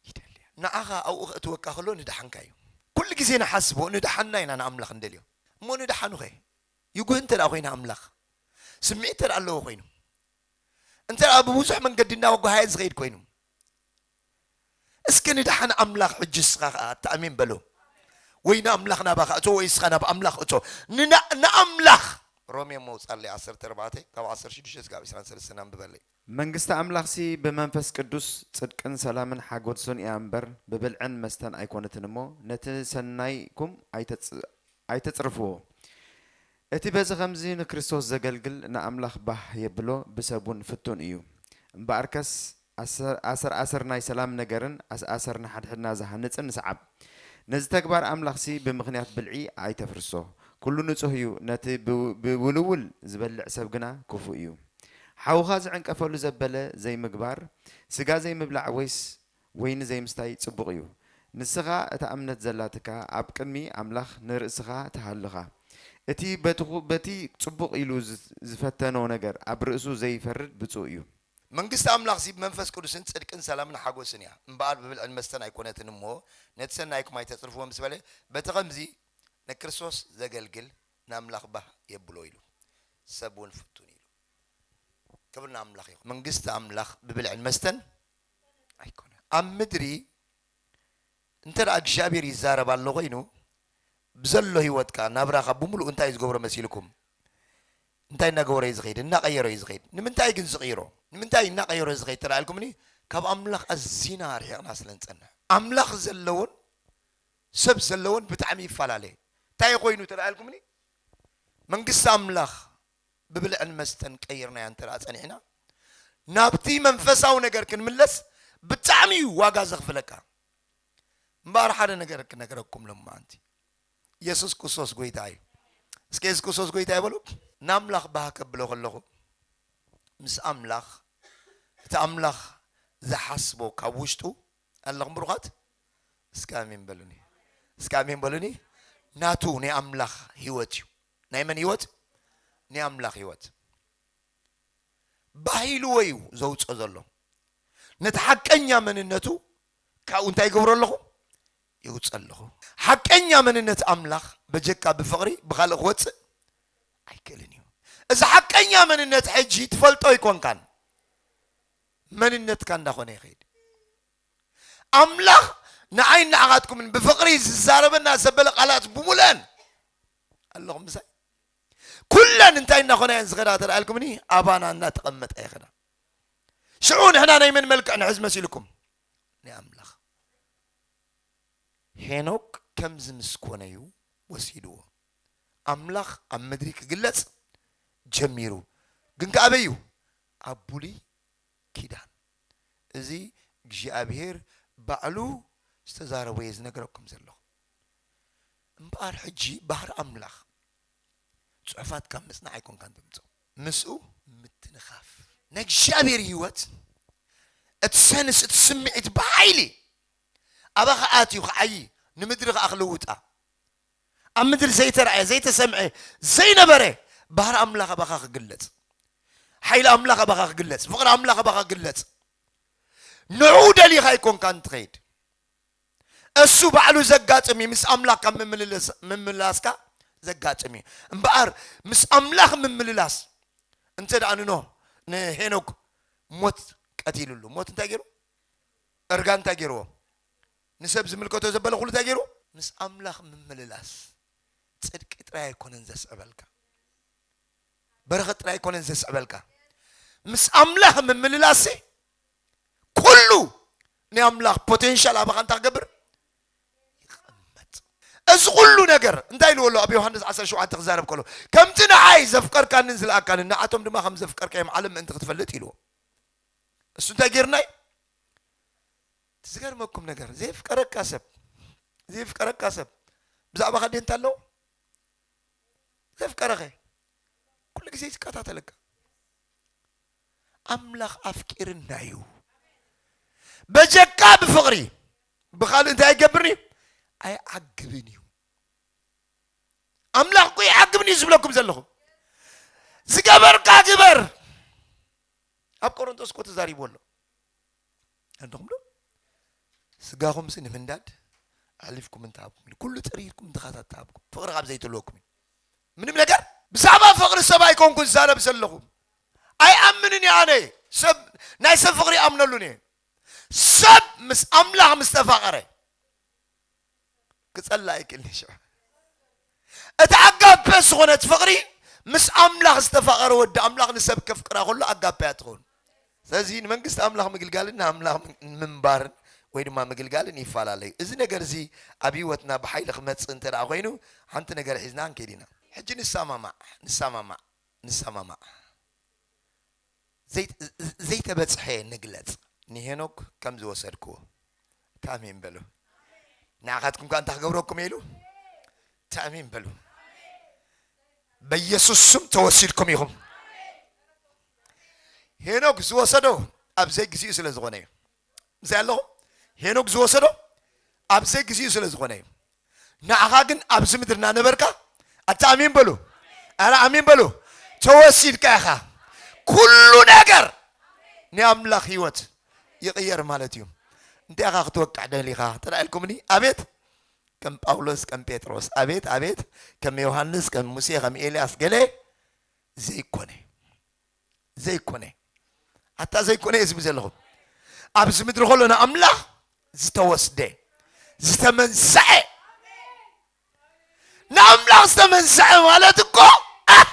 ይደሊ። ንዓኻ ኣብኡ ከእትወካ ከሎ ንደሓንካ እዩ። ኩሉ ግዜ ንሓስቦ ንደሓንና ኢና ንኣምላኽ እንደልዮ። እሞ ንደሓኑኸ ይጉህ እንተ ደኣ ኮይና ኣምላኽ፣ ስምዒት እንተ ደኣ ኣለዎ ኮይኑ፣ እንተ ደኣ ብብዙሕ መንገዲ እናወጓሃየ ዝኸይድ ኮይኑ፣ እስከ ንደሓን ኣምላኽ ሕጂ እስኻ ኸኣ ኣታ ኣሜን በሎ። ወይ ንኣምላኽ ናባኻ እቶ ወይ እስኻ ናብ ኣምላኽ እቶ። ንና-፣ ንኣምላኽ ሮሜ መውጻለይ ዓሰርተ ኣርባዕተ ካብ ዓሰርተ ሽዱሽተ እስካብ ዕስራን ሰለስተን ኣንብበለይ። መንግስቲ ኣምላኽሲ ብመንፈስ ቅዱስ ጽድቅን ሰላምን ሓጎስን እያ እምበር፣ ብብልዕን መስተን ኣይኮነትን እሞ፣ ነቲ ሰናይኩም ኣይተጽ-፣ ኣይተጽርፍዎ። እቲ በዚ ኸምዚ ንክርስቶስ ዘገልግል ንኣምላኽ ባህ የብሎ፣ ብሰብ እውን ፍቱን እዩ። እምበኣርከስ ኣሰር-፣ ኣሰር ኣሰር ናይ ሰላም ነገርን ኣስኣሰር ንሓድሕድና ዝሃንጽን ንስዓብ። ነዚ ተግባር ኣምላኽሲ ብምኽንያት ብልዒ ኣይተፍርሶ። ኩሉ ንጹህ እዩ፣ ነቲ ብ-፣ ብውልውል ዝበልዕ ሰብ ግና ክፉእ እዩ። ሓውኻ ዝዕንቀፈሉ ዘበለ ዘይምግባር፣ ስጋ ዘይምብላዕ ወይስ ወይኒ ዘይምስታይ ጽቡቕ እዩ። ንስኻ እታ እምነት ዘላትካ ኣብ ቅድሚ ኣምላኽ ንርእስኻ ትሃልኻ። እቲ በቲ ኹ-፣ በቲ ጽቡቕ ኢሉ ዝ-፣ ዝፈተኖ ነገር ኣብ ርእሱ ዘይፈርድ ብጹእ እዩ። መንግስቲ ኣምላኽሲ ብመንፈስ ቅዱስን ጽድቅን ሰላምን ሓጎስን እያ። እምበኣር ብብልዕን መስተን ኣይኮነትን እሞ፣ ነቲ ሰናይኩም ኣይተጽርፍዎ ምስ በለ፣ በቲ ኸምዚ ንክርስቶስ ዘገልግል ንኣምላኽ ባህ የብሎ ኢሉ፣ ሰብ እውን ፍቱን ኢሉ። ክብሪ ንኣምላኽ ይኹን። መንግስቲ ኣምላኽ ብብልዕን መስተን ኣይኮነን። ኣብ ምድሪ እንተ ደኣ እግዚኣብሔር ይዛረብ ኣሎ ኮይኑ፣ ብዘሎ ህይወትካ፣ ናብራኻ ብምሉኡ እንታይ እዩ ዝገብሮ መሲልኩም? እንታይ እናገበሮ እዩ ዝኸይድ? እናቐየሮ እዩ ዝኸይድ። ንምንታይ ግን ዝቕይሮ? ንምንታይ እናቐየሮ ዝኸይድ ተባሂልኩምኒ፣ ካብ ኣምላኽ ኣዚና ርሒቕና ስለ ንጸንሕ። ኣምላኽ ዘለዎን ሰብ ዘለዎን ብጣዕሚ ይፈላለ። እንታይ ኮይኑ ተባሂልኩምኒ፣ መንግስቲ ኣምላኽ ብብልዕን መስተን ቀይርናያ እንተ ደኣ ጸኒሕና፣ ናብቲ መንፈሳዊ ነገር ክንምለስ ብጣዕሚ እዩ ዋጋ ዘኽፍለካ። እምበኣር ሓደ ነገር ክነግረኩም ሎማዓንቲ። የሱስ ክርስቶስ ጎይታ እዩ። እስከ የሱስ ክርስቶስ ጎይታ እዩ በሉ። ንኣምላኽ ባህ ከብሎ ከለኹ፣ ምስ ኣምላኽ፣ እቲ ኣምላኽ ዝሓስቦ ካብ ውሽጡ ኣለኹም ብሩኻት? እስከ ኣሜን በሉኒ። እስከ ኣሜን በሉኒ። ናቱ ናይ ኣምላኽ ህይወት እዩ። ናይ መን ህይወት? ናይ ኣምላኽ ህይወት። ባህ ኢልዎ እዩ ዘውፅኦ ዘሎ። ነቲ ሓቀኛ መንነቱ ካብኡ እንታይ ይገብሮ ኣለኹ? ይውፅእ ኣለኹ። ሓቀኛ መንነት ኣምላኽ በጀካ ብፍቕሪ ብኻልእ ክወፅእ ኣይክእልን እዩ። እዚ ሓቀኛ መንነት ሕጂ ትፈልጦ ኣይኮንካን። መንነትካ እንዳኾነ ይኸይድ። ኣምላኽ ንዓይ ንዓኻትኩምን ብፍቕሪ ዝዛረበና ዘበለ ቃላት ብምሉአን ኣለኹም ምሳይ? ኩለን እንታይ እናኾና እየን ዝኸዳ ተባሂልኩምኒ? ኣባና እናተቐመጣ ይኸዳ። ሽዑ ንሕና ናይ መን መልክዕ ንሕዝ መሲልኩም? ናይ ኣምላኽ። ሄኖክ ከምዚ ምስ ኮነ እዩ ወሲድዎ። ኣምላኽ ኣብ ምድሪ ክግለጽ ጀሚሩ። ግን ከ ኣበይ እዩ? ኣብ ብሉይ ኪዳን። እዚ እግዚኣብሄር ባዕሉ ዝተዛረቦ እየ ዝነግረኩም ዘለኹ። እምበኣር ሕጂ ባህሪ ኣምላኽ ጽሑፋት ካብ ምጽናዕ ኣይኮንካን ተምጽኦ። ምስኡ ምትንኻፍ። ናይ እግዚኣብሔር ህይወት፣ እቲ ሰንስ፣ እቲ ስምዒት ብሓይሊ ኣባኻ ኣትዩ ክዓዪ፣ ንምድሪ ከኣ ክልውጣ። ኣብ ምድሪ ዘይተራእየ፣ ዘይተሰምዐ፣ ዘይነበረ ባህሪ ኣምላኽ ኣባኻ ክግለጽ። ሓይሊ ኣምላኽ ኣባኻ ክግለጽ። ፍቕሪ ኣምላኽ ኣባኻ ክግለጽ። ንዕኡ ደሊኻ ኣይኮንካን ትኸይድ። እሱ ባዕሉ ዘጋጥም እዩ። ምስ ኣምላኽ ካብ ምምልልስ-፣ ምምላስካ ዘጋጥም እዩ። እምበኣር ምስ ኣምላኽ ምምልላስ እንተ ደኣ ንኖህ፣ ንሄኖክ ሞት ቀቲሉሉ። ሞት እንታይ ገይሩ? እርጋን እንታይ ገይርዎ? ንሰብ ዝምልከቶ ዘበለ ኩሉ እንታይ ገይሩ? ምስ ኣምላኽ ምምልላስ ጽድቂ ጥራይ ኣይኮነን ዘስዕበልካ። በረኸት ጥራይ ኣይኮነን ዘስዕበልካ። ምስ ኣምላኽ ምምልላስ ኩሉ ናይ ኣምላኽ ፖቴንሻል ኣባኻ እንታይ ክገብር? ይቐመጥ። እዚ ኩሉ ነገር እንታይ ኢልዎ ኣሎ? ኣብ ዮሃንስ ዓሰርተ ሸውዓተ ክዛረብ ከሎ፣ "ከምቲ ንዓይ ዘፍቀርካንን ዝለኣካንን ንዓቶም ድማ ከም ዘፍቀርካዮም ዓለም ምእንቲ ክትፈልጥ" ኢልዎ። እሱ እንታይ ገይርናይ? እቲ ዝገርመኩም ነገር፣ ዘየፍቀረካ ሰብ፣ ዘየፍቀረካ ሰብ ብዛዕባኻ ደንታ ኣለዎ? ዘፍቀረኸ ኩሉ ግዜ ይከታተለካ። ኣምላኽ ኣፍቂርና እዩ። በጀካ ብፍቕሪ ብኻልእ እንታይ ኣይገብርን እዩ? ኣይዓግብን እዩ። ኣምላኽ እኮ ይዓግብን እዩ ዝብለኩም ዘለኹ። ዝገበርካ ግበር። ኣብ ቆሮንቶስ እኮ ተዛሪቡ ኣሎ። ኣለኹም ዶ? ስጋኹምሲ ንምንዳድ ኣሕሊፍኩም እንተሃብኩም ኢሉ፣ ኩሉ ጥሪርኩም ድኻታት ተሃብኩም፣ ፍቕሪ ካብ ዘይትህልወኩም እዩ። ምንም ነገር ብዛዕባ ፍቕሪ ሰብ ኣይኮንኩ ዝዛረብ ዘለኹ። ኣይኣምንን እየ ኣነ። ሰብ፣ ናይ ሰብ ፍቕሪ ይኣምነሉን እየ። ሰብ ምስ ኣምላኽ ምስ ተፋቐረ ክጸልእ ኣይክእልን እዩ። ሽዑ እቲ ኣጋፔ ዝኾነት ፍቕሪ ምስ ኣምላኽ ዝተፋቐረ ወዲ ኣምላኽ ንሰብ ከፍቅራ ከሎ ኣጋፔ እያ ትኸውን። ስለዚ ንመንግስቲ ኣምላኽ ምግልጋልን ንኣምላኽ ምንባርን ወይ ድማ ምግልጋልን ይፈላለዩ። እዚ ነገር እዚ ኣብ ህይወትና ብሓይሊ ክመጽእ እንተ ደኣ ኮይኑ፣ ሓንቲ ነገር ሒዝና ክንከይድ ኢና። ሕጂ ንሰማማዕ፣ ንሰማማዕ፣ ንሰማማዕ። ዘይተ-፣ ዘይተበጽሐ ንግለጽ። ንሄኖክ ከም ዝወሰድክዎ። ታሚን በሉ። ንዓኻትኩም ከ እንታይ ክገብረኩም ኢሉ? ታሚን በሉ። በኢየሱስ ስም ተወሲድኩም ኢኹም። ሄኖክ ዝወሰዶ ኣብ ዘይግዚኡ ስለ ዝኾነ እዩ። ምስይ ኣለኹም? ሄኖክ ዝወሰዶ ኣብ ዘይግዚኡ ስለ ዝኾነ እዩ። ንዓኻ ግን ኣብዚ ምድሪ እናነበርካ፣ ኣታ ኣሜን በሉ። ኣረ ኣሜን በሉ። ተወሲድካ ኢኻ። ኩሉ ነገር ናይ ኣምላኽ ህይወት ይቕየር ማለት እዩ። እንታይ ኢኻ ክትወቅዕ ደሊኻ? እንተ ደኣ ኢልኩምኒ፣ ኣቤት፣ ከም ጳውሎስ፣ ከም ጴጥሮስ፣ ኣቤት፣ ኣቤት፣ ከም ዮሃንስ፣ ከም ሙሴ፣ ከም ኤልያስ፣ ገለ ዘይኮነ። ዘይኮነ። ኣታ ዘይኮነ እየ ዝብል ዘለኹ። ኣብዚ ምድሪ ከሎ ንኣምላኽ ዝተወስደ፣ ዝተመንስዐ። ንኣምላኽ ዝተመንስዐ ማለት እኮ፣ ኣህ፣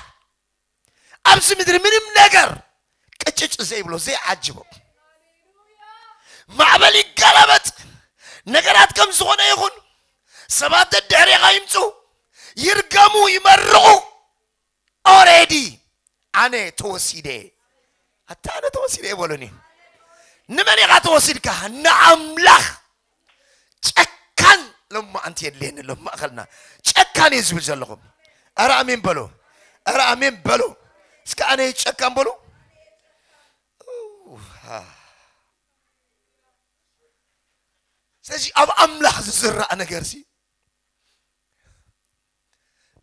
ኣብዚ ምድሪ ምንም ነገር ቅጭጭ ዘይብሎ፣ ዘይዓጅቦ። ማዕበል ይገላበጥ፣ ነገራት ከም ዝኾነ ይኹን፣ ሰባት ደድሕሬኻ ይምፁ፣ ይርገሙ፣ ይመርቑ። ኦሬዲ ኣነ ተወሲደ። ኣታ ኣነ ተወሲደ ይበሉኒ። ንመን ኢኻ ተወሲድካ? ንኣምላኽ። ጨካን ሎማዓንቲ የድልየኒ ኣሎ ኣብ ማእኸልና። ጨካን እየ ዝብል ዘለኹም። ኣረ ኣሜን በሉ። ኣረ ኣሜን በሉ። እስከ ኣነ ጨካን በሉ። ኡሃ። ስለዚ ኣብ ኣምላኽ ዝዝራእ ነገርሲ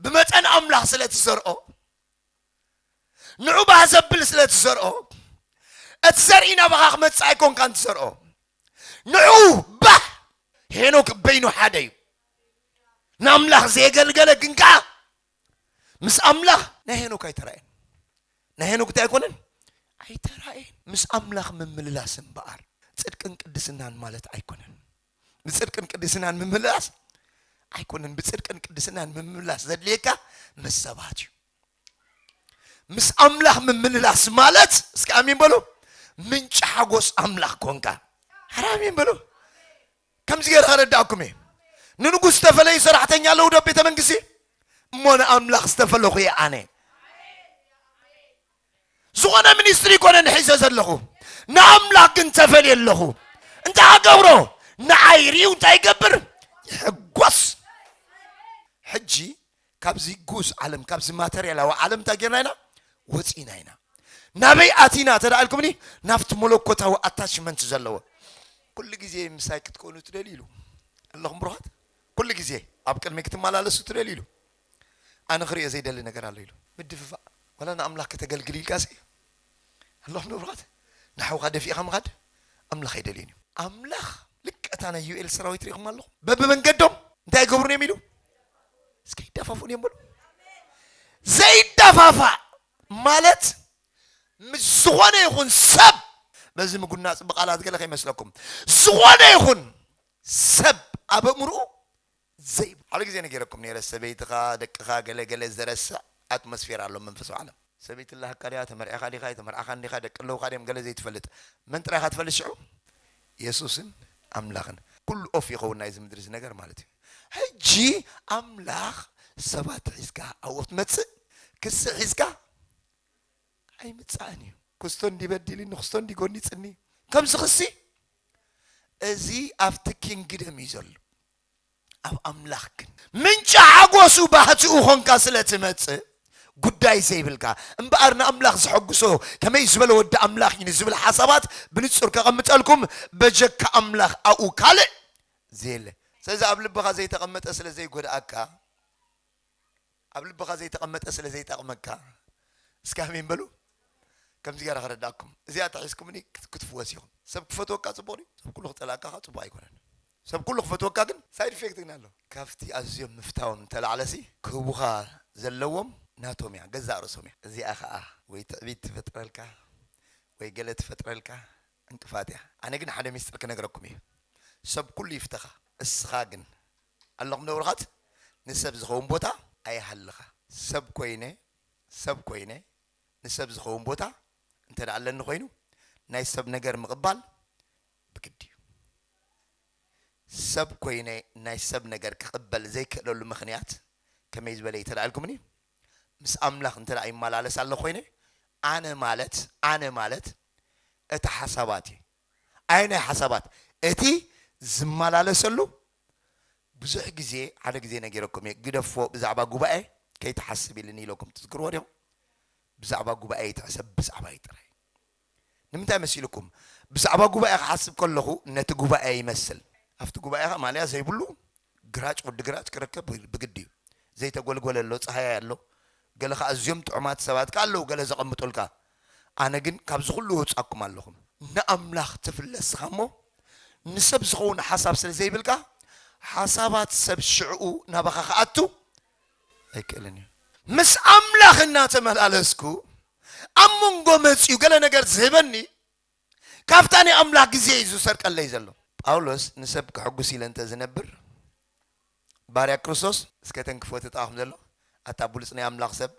ብመጠን ኣምላኽ ስለ ትዘርኦ፣ ንዑ ባህ ዘብል ስለ ትዘርኦ፣ እቲ ዘርኢ ናባኻ ክመጽእ ኣይኮንካን ትዘርኦ። ንዑ ባህ፣ ሄኖክ በይኑ ሓደ እዩ። ንኣምላኽ ዘየገልገለ ግን ከኣ ምስ ኣምላኽ ናይ ሄኖክ ኣይተራእየን። ናይ ሄኖክ እንታይ ኣይኮነን? ኣይተራእየን። ምስ ኣምላኽ ምምልላስ እምበኣር ጽድቅን ቅድስናን ማለት ኣይኮነን። ብጽድቅን ቅድስናን ምምልላስ ኣይኮነን። ብጽድቅን ቅድስናን ምምልላስ ዘድልየካ ምስ ሰባት እዩ። ምስ ኣምላኽ ምምልላስ ማለት፣ እስኪ ኣሜን በሉ፣ ምንጪ ሓጎስ ኣምላኽ ኮንካ። ኧረ ኣሜን በሉ። ከምዚ ገይረ ከረዳእኩም እየ። ንንጉስ ዝተፈለዩ ሰራሕተኛ ኣለዉ ዶ ኣብ ቤተ መንግስቲ? እሞ ንኣምላኽ ዝተፈለኹ እየ ኣነ። ዝኾነ ሚኒስትሪ ኣይኮነን ሒዘ ዘለኹ፣ ንኣምላኽ ግን ተፈልየ ኣለኹ። እንታይ ኣገብሮ? ንዓይ ርእዩ እንታይ ይገብር? ይሕጎስ። ሕጂ ካብዚ ግኡዝ ዓለም፣ ካብዚ ማተርያላዊ ዓለም እንታይ ጌርና ኢና? ወፂና ኢና። ናበይ ኣቲና ተደኣ ኢልኩምኒ? ናብቲ መለኮታዊ ኣታችመንት ዘለዎ። ኩሉ ግዜ ምሳይ ክትኮኑ ትደልዩ ኢሉ። ኣለኹም ብሩኻት? ኩሉ ግዜ ኣብ ቅድሚ ክትመላለሱ ትደልዩ ኢሉ። ኣነ ክሪኦ ዘይደሊ ነገር ኣሎ ኢሉ። ምድፍፋእ። ዋላ ንኣምላኽ ከተገልግል ኢልካ ሲ። ኣለኹም ዶ ብሩኻት? ንሓውኻ ደፊእኻ ምኻድ ኣምላኽ ኣይደልዮን እዩ። ኣምላኽ ልክዕ እታ ናይ ዩኤል ሰራዊት ሪኢኹም ኣለኹም? በብመንገዶም እንታይ ይገብሩን እዮም ኢሉ? እስከ ይዳፋፉን እዮም በሉ። ዘይዳፋፋእ ማለት ምስ ዝኾነ ይኹን ሰብ፣ በዚ ምጉናጽ ብቓላት ገለ ከይመስለኩም፣ ዝኾነ ይኹን ሰብ ኣብ ኣእምርኡ ዘይ-፣ ሓደ ግዜ ነጊረኩም ነይረ፣ ሰበይትኻ፣ ደቅኻ፣ ገለ ገለ ዘረስዕ ኣትሞስፌር ኣሎ መንፈሳዊ ዓለም። ሰበይቲ ኣላሃካ ድያ? ተመርዒኻ ዲኻ? ኣይተመርዓኻን ዲኻ? ደቂ ኣለውኻ ድዮም? ገለ ዘይትፈልጥ። መን ጥራይ ኢኻ ትፈልጥ ሽዑ? የሱስን ኣምላኽን። ኩሉ ኦፍ ይኸውን ናይዚ ምድሪ እዚ ነገር ማለት እዩ። ሕጂ ኣምላኽ ሰባት ሒዝካ ኣብኡ ክትመጽእ፣ ክሲ ሒዝካ ኣይምጻእን እዩ። ክስቶ እንዲ በዲልኒ፣ ክስቶ እንዲ ጎኒጽኒ። ከምዚ ክሲ፣ እዚ ኣብቲ ኪንግደም እዩ ዘሎ። ኣብ ኣምላኽ ግን ምንጪ ሓጎሱ ባህትኡ ኾንካ ስለ ትመጽእ፣ ጉዳይ ዘይብልካ እምበኣር ንኣምላኽ ዘሐጉሶ ከመይ ዝበለ ወዲ ኣምላኽ እዩ ንዝብል ሓሳባት ብንጹር ከቐምጠልኩም በጀካ ኣምላኽ ኣብኡ ካልእ ዘየለ። ስለዚ ኣብ ልብኻ ዘይተቐመጠ ስለ ዘይጎድኣካ ኣብ ልብኻ ዘይተቐመጠ ስለ ዘይጠቕመካ እስኪ ኣሜን በሉ። ከምዚ ገይረ ከረዳእኩም እዚኣ ተሒዝኩምኒ ክትፍወስ ኢኹም። ሰብ ክፈትወካ ጽቡቕ ድዩ? ሰብ ኩሉ ክጸላእካ ከዓ ጽቡቕ ኣይኮነን። ሰብ ኩሉ ክፈትወካ ግን ሳይድ ኢፌክት ግን ኣሎ። ካብቲ ኣዝዮም ምፍታዎም እንተላዕለሲ ክህቡኻ ዘለዎም ናቶም እያ፣ ገዛእ ርእሶም እያ። እዚኣ ከዓ ወይ ትዕቢት ትፈጥረልካ ወይ ገለ ትፈጥረልካ ዕንቅፋት እያ። ኣነ ግን ሓደ ሚስጥር ክነግረኩም እዩ። ሰብ ኩሉ ይፍተኻ፣ እስኻ ግን ኣለኹም ዶ ብሩኻት? ንሰብ ዝኸውን ቦታ ኣይሃልኻ። ሰብ ኮይነ ሰብ ኮይነ ንሰብ ዝኸውን ቦታ እንተ ደኣ ኣለኒ ኮይኑ ናይ ሰብ ነገር ምቕባል ብግዲ እዩ። ሰብ ኮይነ ናይ ሰብ ነገር ክቕበል ዘይክእለሉ ምኽንያት ከመይ ዝበለ እዩ ተደኣልኩምኒ? ምስ ኣምላኽ እንተ ደኣ ይመላለስ ኣሎ ኮይነ ኣነ ማለት ኣነ ማለት እቲ ሓሳባት እዩ። ኣይ ናይ ሓሳባት እቲ ዝመላለሰሉ ብዙሕ ግዜ ሓደ ግዜ ነጊረኩም እየ ግደፎ ብዛዕባ ጉባኤ ከይትሓስብ ኢልኒ ኢለኩም ትዝክርዎ ዲኹም? ብዛዕባ ጉባኤ ይትሕሰብ ብዛዕባ እዩ ጥራይ። ንምንታይ መሲልኩም? ብዛዕባ ጉባኤ ክሓስብ ከለኹ ነቲ ጉባኤ ይመስል። ኣብቲ ጉባኤ ኸዓ ማልያ ዘይብሉ ግራጭ ወዲ ግራጭ ክረከብ ብግዲ እዩ። ዘይተጎልጎለ ኣሎ፣ ፀሃያይ ኣሎ፣ ገለ ኸዓ ኣዝዮም ጥዑማት ሰባት ከ ኣለዉ ገለ ዘቐምጡልካ። ኣነ ግን ካብዚ ኩሉ ወፃኩም ኣለኹም። ንኣምላኽ ትፍለስኻ እሞ ንሰብ ዝኸውን ሓሳብ ስለ ዘይብልካ ሓሳባት ሰብ ሽዕኡ ናባኻ ክኣቱ ኣይክእልን እዩ። ምስ ኣምላኽ እናተመላለስኩ ኣብ መንጎ መፅኡ ገለ ነገር ዝህበኒ ካብታ ናይ ኣምላኽ ግዜ እዩ ዝሰርቀለይ ዘሎ። ጳውሎስ ንሰብ ክሕጉስ ኢለ እንተ ዝነብር ባርያ ክርስቶስ እስከ ተንክፎ ተጣኹም ዘሎ ኣታ ብሉፅ ናይ ኣምላኽ ሰብ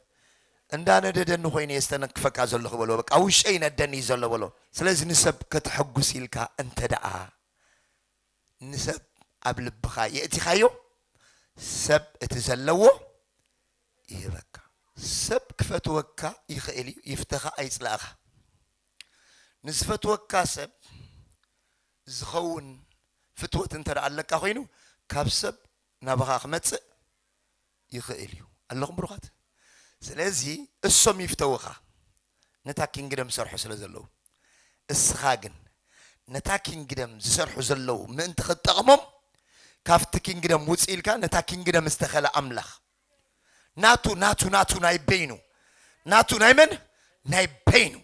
እንዳነደደኒ ኮይነ የስተነክፈካ ዘለኹ በሎ። በቃ ውሸይ ነደኒ እዩ ዘሎ በሎ። ስለዚ ንሰብ ከተሐጉስ ኢልካ እንተ ደኣ ንሰብ ኣብ ልብኻ የእቲኻዮ ሰብ እቲ ዘለዎ ይህበካ። ሰብ ክፈትወካ ይኽእል እዩ፣ ይፍተኻ ኣይጽላእኻ። ንዝፈትወካ ሰብ ዝኸውን ፍትወት እንተ ደኣ ኣለካ ኮይኑ ካብ ሰብ ናባኻ ክመጽእ ይኽእል እዩ። ኣለኹም ብሩኻት? ስለዚ እሶም ይፍተውኻ ነታ ኪንግደም ዝሰርሑ ስለ ዘለዉ። እስኻ ግን ነታ ኪንግደም ዝሰርሑ ዘለዉ ምእንቲ ክትጠቕሞም ካብቲ ኪንግደም ውፅእ ኢልካ ነታ ኪንግደም ዝተኸለ ኣምላኽ ናቱ ናቱ ናቱ ናይ በይኑ ናቱ ናይ መን ናይ በይኑ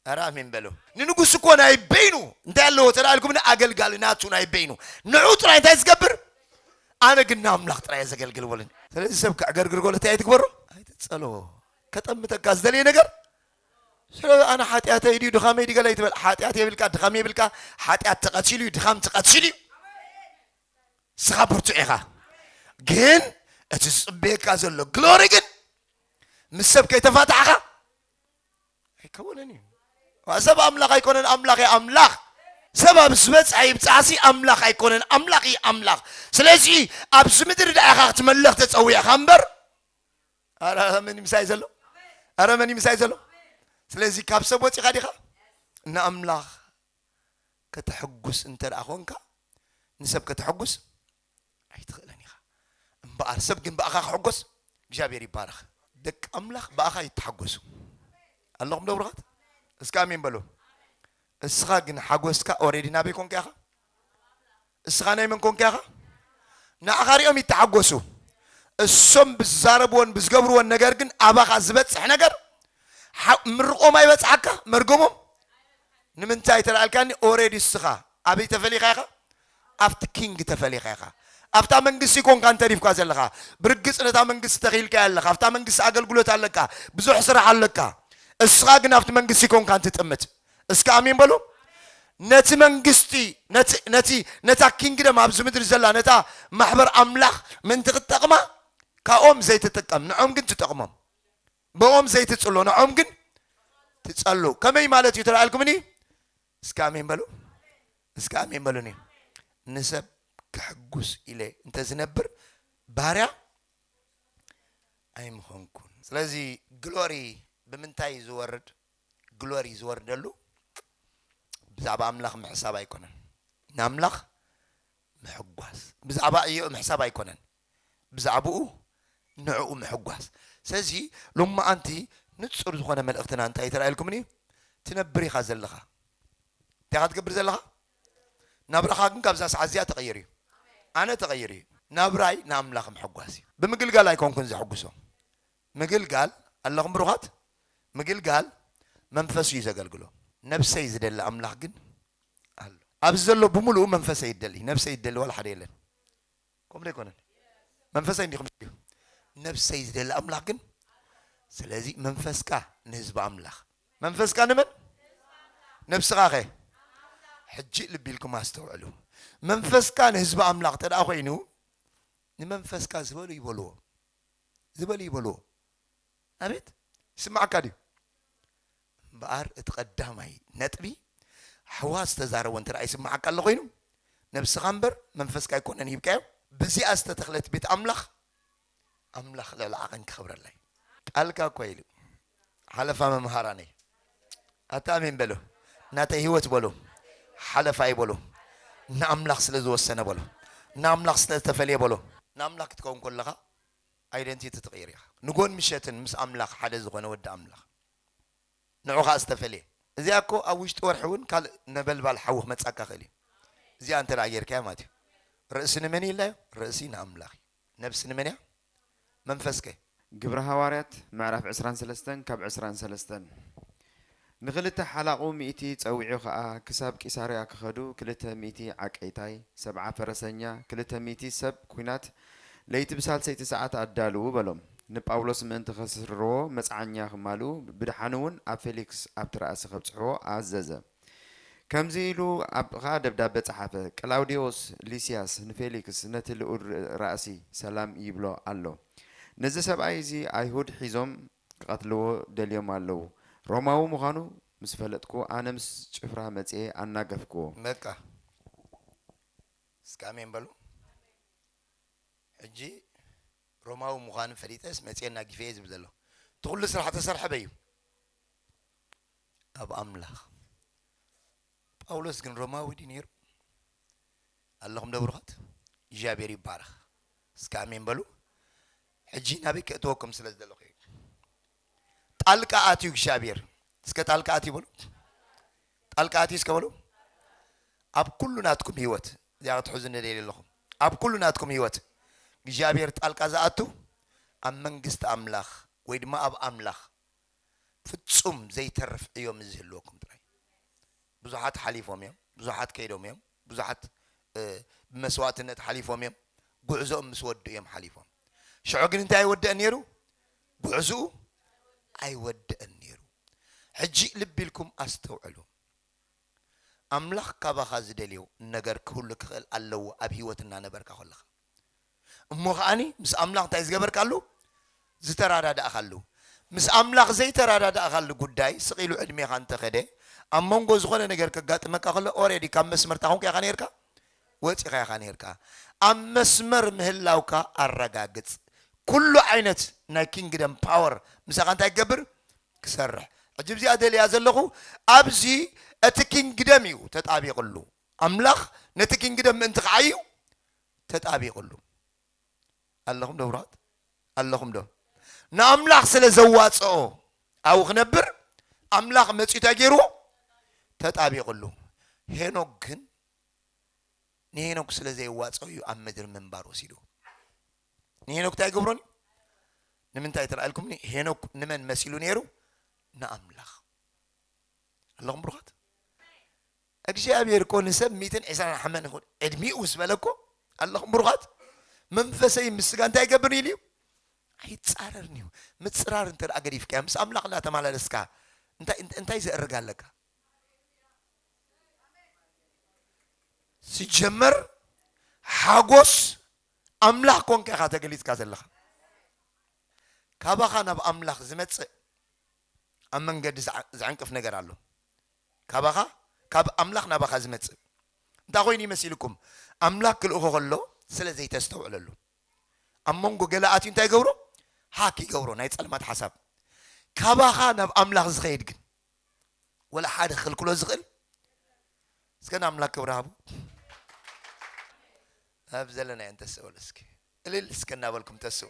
ኧረ ኣሜን በሉ። ንንጉስ እኮ ናይ በይኑ እንታይ ኣለዎ ተዳልኩም ኣገልጋሊ ናቱ ናይ በይኑ ንዑ ጥራይ እንታይ ዝገብር ኣነ ግን ንኣምላኽ ጥራይ ዘገልግል በሉን። ስለዚ ሰብ ክዕገርግር ጎሎ እንታይ ኣይትግበሮ ኣይትጸሎ። ከጠምተካ ዝደልየ ነገር ስለ ኣነ ሓጢኣተይ ድዩ ድኻመይ ድዩ ገለ ኣይትበል። ሓጢኣት የብልካ ድኻም የብልካ። ሓጢኣት ተቐቲሉ እዩ ድኻም ተቐቲሉ እዩ። ስኻ ብርቱዕ ኢኻ ግን እቲ ዝጽበየካ ዘሎ ግሎሪ ግን ምስ ሰብ ከይተፋታሕኻ ኣይከውንን እዩ። ሰብ ኣምላኽ ኣይኮነን ኣምላኽ እዩ ኣምላኽ። ሰብ ኣብ ዝበፅሐ ይብፅሓሲ ኣምላኽ ኣይኮነን ኣምላኽ እዩ ኣምላኽ። ስለዚ ኣብዚ ምድሪ ደኣ ኢኻ ክትመለኽ ተፀዊዕኻ እምበር ኣረ መን ምሳይ ዘሎ ኣረ መን ምሳይ ዘሎ። ስለዚ ካብ ሰብ ወፂኻ ዲኻ ንኣምላኽ ከተሐጉስ እንተ ደኣ ኾንካ ንሰብ ከተሐጉስ ኣይትኽእልን ኢኻ። እምበኣር ሰብ ግን ብኣኻ ክሕጎስ እግዚኣብሔር ይባረኽ። ደቂ ኣምላኽ ብኣኻ ይተሓጎሱ ኣለኹም ዶ ብሩኻት? እስከ ኣሜን በሉ። እስኻ ግን ሓጎስካ ኦሬዲ ናበይ ኮንካ ኢኻ? እስኻ ናይ መን ኮንካ ኢኻ? ንዓኻ ሪኦም ይተሓጎሱ። እሶም ብዝዛረብዎን ብዝገብርዎን ነገር ግን ኣባኻ ዝበፅሕ ነገር ምርቆም ኣይበፅሓካ መርገሞም ንምንታይ ተላልካኒ ኦሬዲ እስኻ ኣበይ ተፈሊኻ ኢኻ? ኣብቲ ኪንግ ተፈሊኻ ኢኻ። ኣብታ መንግስቲ ኮንካ እንተሪፍካ ዘለኻ ብርግፅ ነታ መንግስቲ ተኺልካ ኣለኻ። ኣብታ መንግስቲ ኣገልግሎት ኣለካ፣ ብዙሕ ስራሕ ኣለካ። እስኻ ግን ኣብቲ መንግስቲ ኮንካ እንትጥምት እስከ ኣሜን በሉ። ነቲ መንግስቲ ነቲ ነቲ ነታ ኪንግደም ኣብዚ ምድሪ ዘላ ነታ ማሕበር ኣምላኽ ምንቲ ክትጠቕማ ካብኦም ዘይትጥቀም ንዖም ግን ትጠቕሞም። ብኦም ዘይትጽሎ ንዖም ግን ትጸሉ። ከመይ ማለት እዩ ተላልኩምኒ? እስከ ኣሜን በሉ። እስከ ኣሜን በሉኒ። ንሰብ ክሕጉስ ኢለ እንተ ዝነብር ባርያ ኣይምኾንኩን። ስለዚ ግሎሪ ብምንታይ ዝወርድ ግሎሪ ዝወርደሉ ብዛዕባ ኣምላኽ ምሕሳብ ኣይኮነን። ንኣምላኽ ምሕጓስ ብዛዕባ እዮ ምሕሳብ ኣይኮነን። ብዛዕባኡ ንዕኡ ምሕጓስ። ስለዚ ሎማዓንቲ ንጹር ዝኾነ መልእኽትና እንታይ ተራእየልኩምኒ? ትነብር ኢኻ ዘለኻ። እንታይ ኢኻ ትገብር ዘለኻ? ናብራኻ ግን ካብዛ ሰዓት እዚኣ ተቐይሩ እዩ። ኣነ ተቐይሩ እዩ። ናብራይ ንኣምላኽ ምሕጓስ እዩ። ብምግልጋል ኣይኮንኩን ዘሕጉሶ። ምግልጋል ኣለኹም ብሩኻት፣ ምግልጋል መንፈስ እዩ ዘገልግሎ። ነብሰይ ዝደሊ ኣምላኽ ግን ኣሎ። ኣብዚ ዘሎ ብምሉኡ መንፈሰይ ይደሊ፣ ነብሰይ ይደሊ ዋላ ሓደ የለን። ከምኡ ዶ ኣይኮነን? መንፈሰይ እንዲኹም ትደልዩ? ነብሰይ ዝደሊ ኣምላኽ ግን። ስለዚ መንፈስካ ንህዝቢ ኣምላኽ። መንፈስካ ንመን? ነብስኻ ኸ? ሕጂ ልቢ ኢልኩም ኣስተውዕሉ። መንፈስካ ንህዝቢ ኣምላኽ እንተ ደኣ ኮይኑ፣ ንመንፈስካ ዝበሉ ይበልዎ። ዝበሉ ይበልዎ። ኣቤት፣ ይስማዓካ ድዩ? እምበኣር እቲ ቀዳማይ ነጥቢ፣ ሕዋ ዝተዛረቦ እንተ ደኣ ይስማዓካ ኣሎ ኮይኑ፣ ነብስኻ እምበር መንፈስካ ኣይኮነን ሂብካዮ። በዚኣ ዝተተኽለት ቤት ኣምላኽ፣ ኣምላኽ ልዕሊ ዓቐን ክኸብረላ እዩ። ቃልካ እኮ ኢሉ፣ ሓለፋ መምሃራነይ። ኣታ ኣሜን በሉ። ናተይ ህይወት በሉ። ሓለፋይ በሉ። ንኣምላኽ ስለ ዝወሰነ በሉ። ንኣምላኽ ስለ ዝተፈልየ በሉ። ንኣምላኽ ክትከውን ከለኻ፣ ኣይደንቲቲ ትቕይር ኢኻ። ንጎን ምሸትን ምስ ኣምላኽ ሓደ ዝኾነ ወዲ ኣምላኽ። ንዑ ኸኣ ዝተፈልየ። እዚኣ እኮ ኣብ ውሽጢ ወርሒ እውን ካልእ ነበልባል ሓዊ ክመጻካ ክእል እዩ። እዚኣ እንተ ደኣ ጌርካያ ማለት እዩ። ርእሲ ንመን እዩ ኢልናዮ? ርእሲ ንኣምላኽ እዩ። ነብሲ ንመን እያ? መንፈስከ? ግብረ ሃዋርያት ምዕራፍ ዕስራን ሰለስተን ካብ ዕስራን ሰለስተን። ንኽልተ ሓላቑ ሚእቲ ጸዊዑ ኸኣ ክሳብ ቂሳርያ ክኸዱ ክልተ ሚእቲ ዓቀይታይ፣ ሰብዓ ፈረሰኛ፣ ክልተ ሚእቲ ሰብ ኲናት ለይቲ ብሳልሰይቲ ሰዓት ኣዳልዉ በሎም። ንጳውሎስ ምእንቲ ከስርዎ መጽዓኛ ክማልኡ ብድሓን እውን ኣብ ፌሊክስ ኣብቲ ራእሲ ከብጽሕዎ ኣዘዘ። ከምዚ ኢሉ ኣብ ኸኣ ደብዳበ ጸሓፈ፣ ቀላውዴዎስ ሊስያስ ንፌሊክስ ነቲ ልኡል ራእሲ ሰላም ይብሎ ኣሎ። ነዚ ሰብኣይ እዚ ኣይሁድ ሒዞም ክቐትልዎ ደልዮም ኣለዉ። ሮማዊ ምዃኑ ምስ ፈለጥኩ ኣነ ምስ ጭፍራ መጺኤ ኣናገፍክዎ። በቃ እስከ ኣሜን በሉ። ሕጂ ሮማዊ ምዃኑ ፈሊጠስ መጺኤ ኣናጊፈ እየ ዝብል ዘሎ። እቲ ኩሉ ስራሕ ተሰርሐ በዩ ኣብ ኣምላኽ። ጳውሎስ ግን ሮማዊ ድዩ ነይሩ? ኣለኹም ዶ ብሩኻት? እግዚኣብሔር ይባረኽ። እስከ ኣሜን በሉ። ሕጂ ናበይ ከእትወኩም ስለ ዝደለኹ እዩ። ጣልቃ ኣትዩ እግዚኣብሔር። እስከ ጣልቃ ኣትዩ በሉ። ጣልቃ ኣትዩ እስከ በሉ። ኣብ ኩሉ ናትኩም ህይወት፣ እዚኣ ክትሕዙ ንደልየ ኣለኹም። ኣብ ኩሉ ናትኩም ህይወት እግዚኣብሔር ጣልቃ ዝኣቱ ኣብ መንግስቲ ኣምላኽ ወይ ድማ ኣብ ኣምላኽ ፍጹም ዘይተርፍ ዕዮ ምስ ዝህልወኩም ጥራይ። ብዙሓት ሓሊፎም እዮም፣ ብዙሓት ከይዶም እዮም፣ ብዙሓት፣ እ፣ ብመስዋእትነት ሓሊፎም እዮም፣ ጉዕዞኦም ምስ ወድኡ እዮም ሓሊፎም። ሽዑ ግን እንታይ ኣይወድአን ነይሩ? ጉዕዝኡ ኣይወድአን ነይሩ። ሕጂ ልቢ ኢልኩም ኣስተውዕሉ። ኣምላኽ ካባኻ ዝደልዮ ነገር ክህሉ ክኽእል ኣለዎ ኣብ ህይወት እናነበርካ ከለኻ። እሞ ከኣኒ ምስ ኣምላኽ እንታይ ዝገበርካሉ? ዝተራዳዳእካሉ። ምስ ኣምላኽ ዘይተራዳዳእካሉ ጉዳይ ስቕ ኢሉ ዕድሜኻ እንተኸደ፣ ኣብ መንጎ ዝኾነ ነገር ከጋጥመካ ከሎ፣ ኦሬዲ ካብ መስመር እንታይ ኮንካ ኢኻ ነይርካ? ወጺኻ ኢኻ ነይርካ። ኣብ መስመር ምህላውካ ኣረጋግጽ። ኩሉ ዓይነት ናይ ኪንግደም ፓወር ምሳኻ እንታይ ክገብር? ክሰርሕ። ሕጂ እዚኣ ደልያ ዘለኹ፣ ኣብዚ እቲ ኪንግደም እዩ ተጣቢቕሉ። ኣምላኽ ነቲ ኪንግደም ምእንቲ ከዓዩ ተጣቢቕሉ። ኣለኹም ዶ ብሩኻት? ኣለኹም ዶ? ንኣምላኽ ስለ ዘዋጽኦ ኣብኡ ክነብር ኣምላኽ መጺኡ እንታይ ገይርዎ? ተጣቢቕሉ። ሄኖክ ግን ንሄኖክ ስለ ዘየዋጽኦ እዩ ኣብ ምድሪ ምንባር ወሲድዎ። ንሄኖክ እንታይ ይገብሮን እዩ? ንምንታይ ተራእልኩምኒ? ሄኖክ ንመን መሲሉ ነይሩ? ንኣምላኽ። ኣለኹም ብሩኻት? እግዚኣብሔር እኮ ንሰብ ሚእትን ዕስራን ሓመን ይኹን ዕድሚኡ ምስ በለ እኮ፣ ኣለኹም ብሩኻት? መንፈሰይ ምስ ስጋ እንታይ ይገብር ኢሉ እዩ? ኣይጻረርን እዩ። ምጽራር እንተ ደኣ ገዲፍካዮ፣ ምስ ኣምላኽ እናተመላለስካ፣ እንታይ፣ እንታይ ዘእርግ ኣለካ? ሲጀመር ሓጎስ ኣምላኽ ኮንካ ኢኻ ተገሊጽካ ዘለኻ። ካባኻ ናብ ኣምላኽ ዝመጽእ ኣብ መንገዲ ዝዓ-፣ ዝዕንቅፍ ነገር ኣሎ። ካባኻ፣ ካብ ኣምላኽ ናባኻ ዝመጽእ። እንታይ ኮይኑ ይመሲልኩም? ኣምላኽ ክልእኾ ከሎ ስለ ዘይተስተውዕለሉ። ኣብ መንጎ ገለ ኣትዩ እንታይ ይገብሮ? ሃክ ይገብሮ፣ ናይ ጸልማት ሓሳብ። ካባኻ ናብ ኣምላኽ ዝኸይድ ግን ወላ ሓደ ክኽልክሎ ዝኽእል? እስከ ንኣምላኽ ክብሪ ሃቡ። ኣብ ዘለናዮ እንተስእሉ እስኪ እልል እስከ እናበልኩም ተስኡ።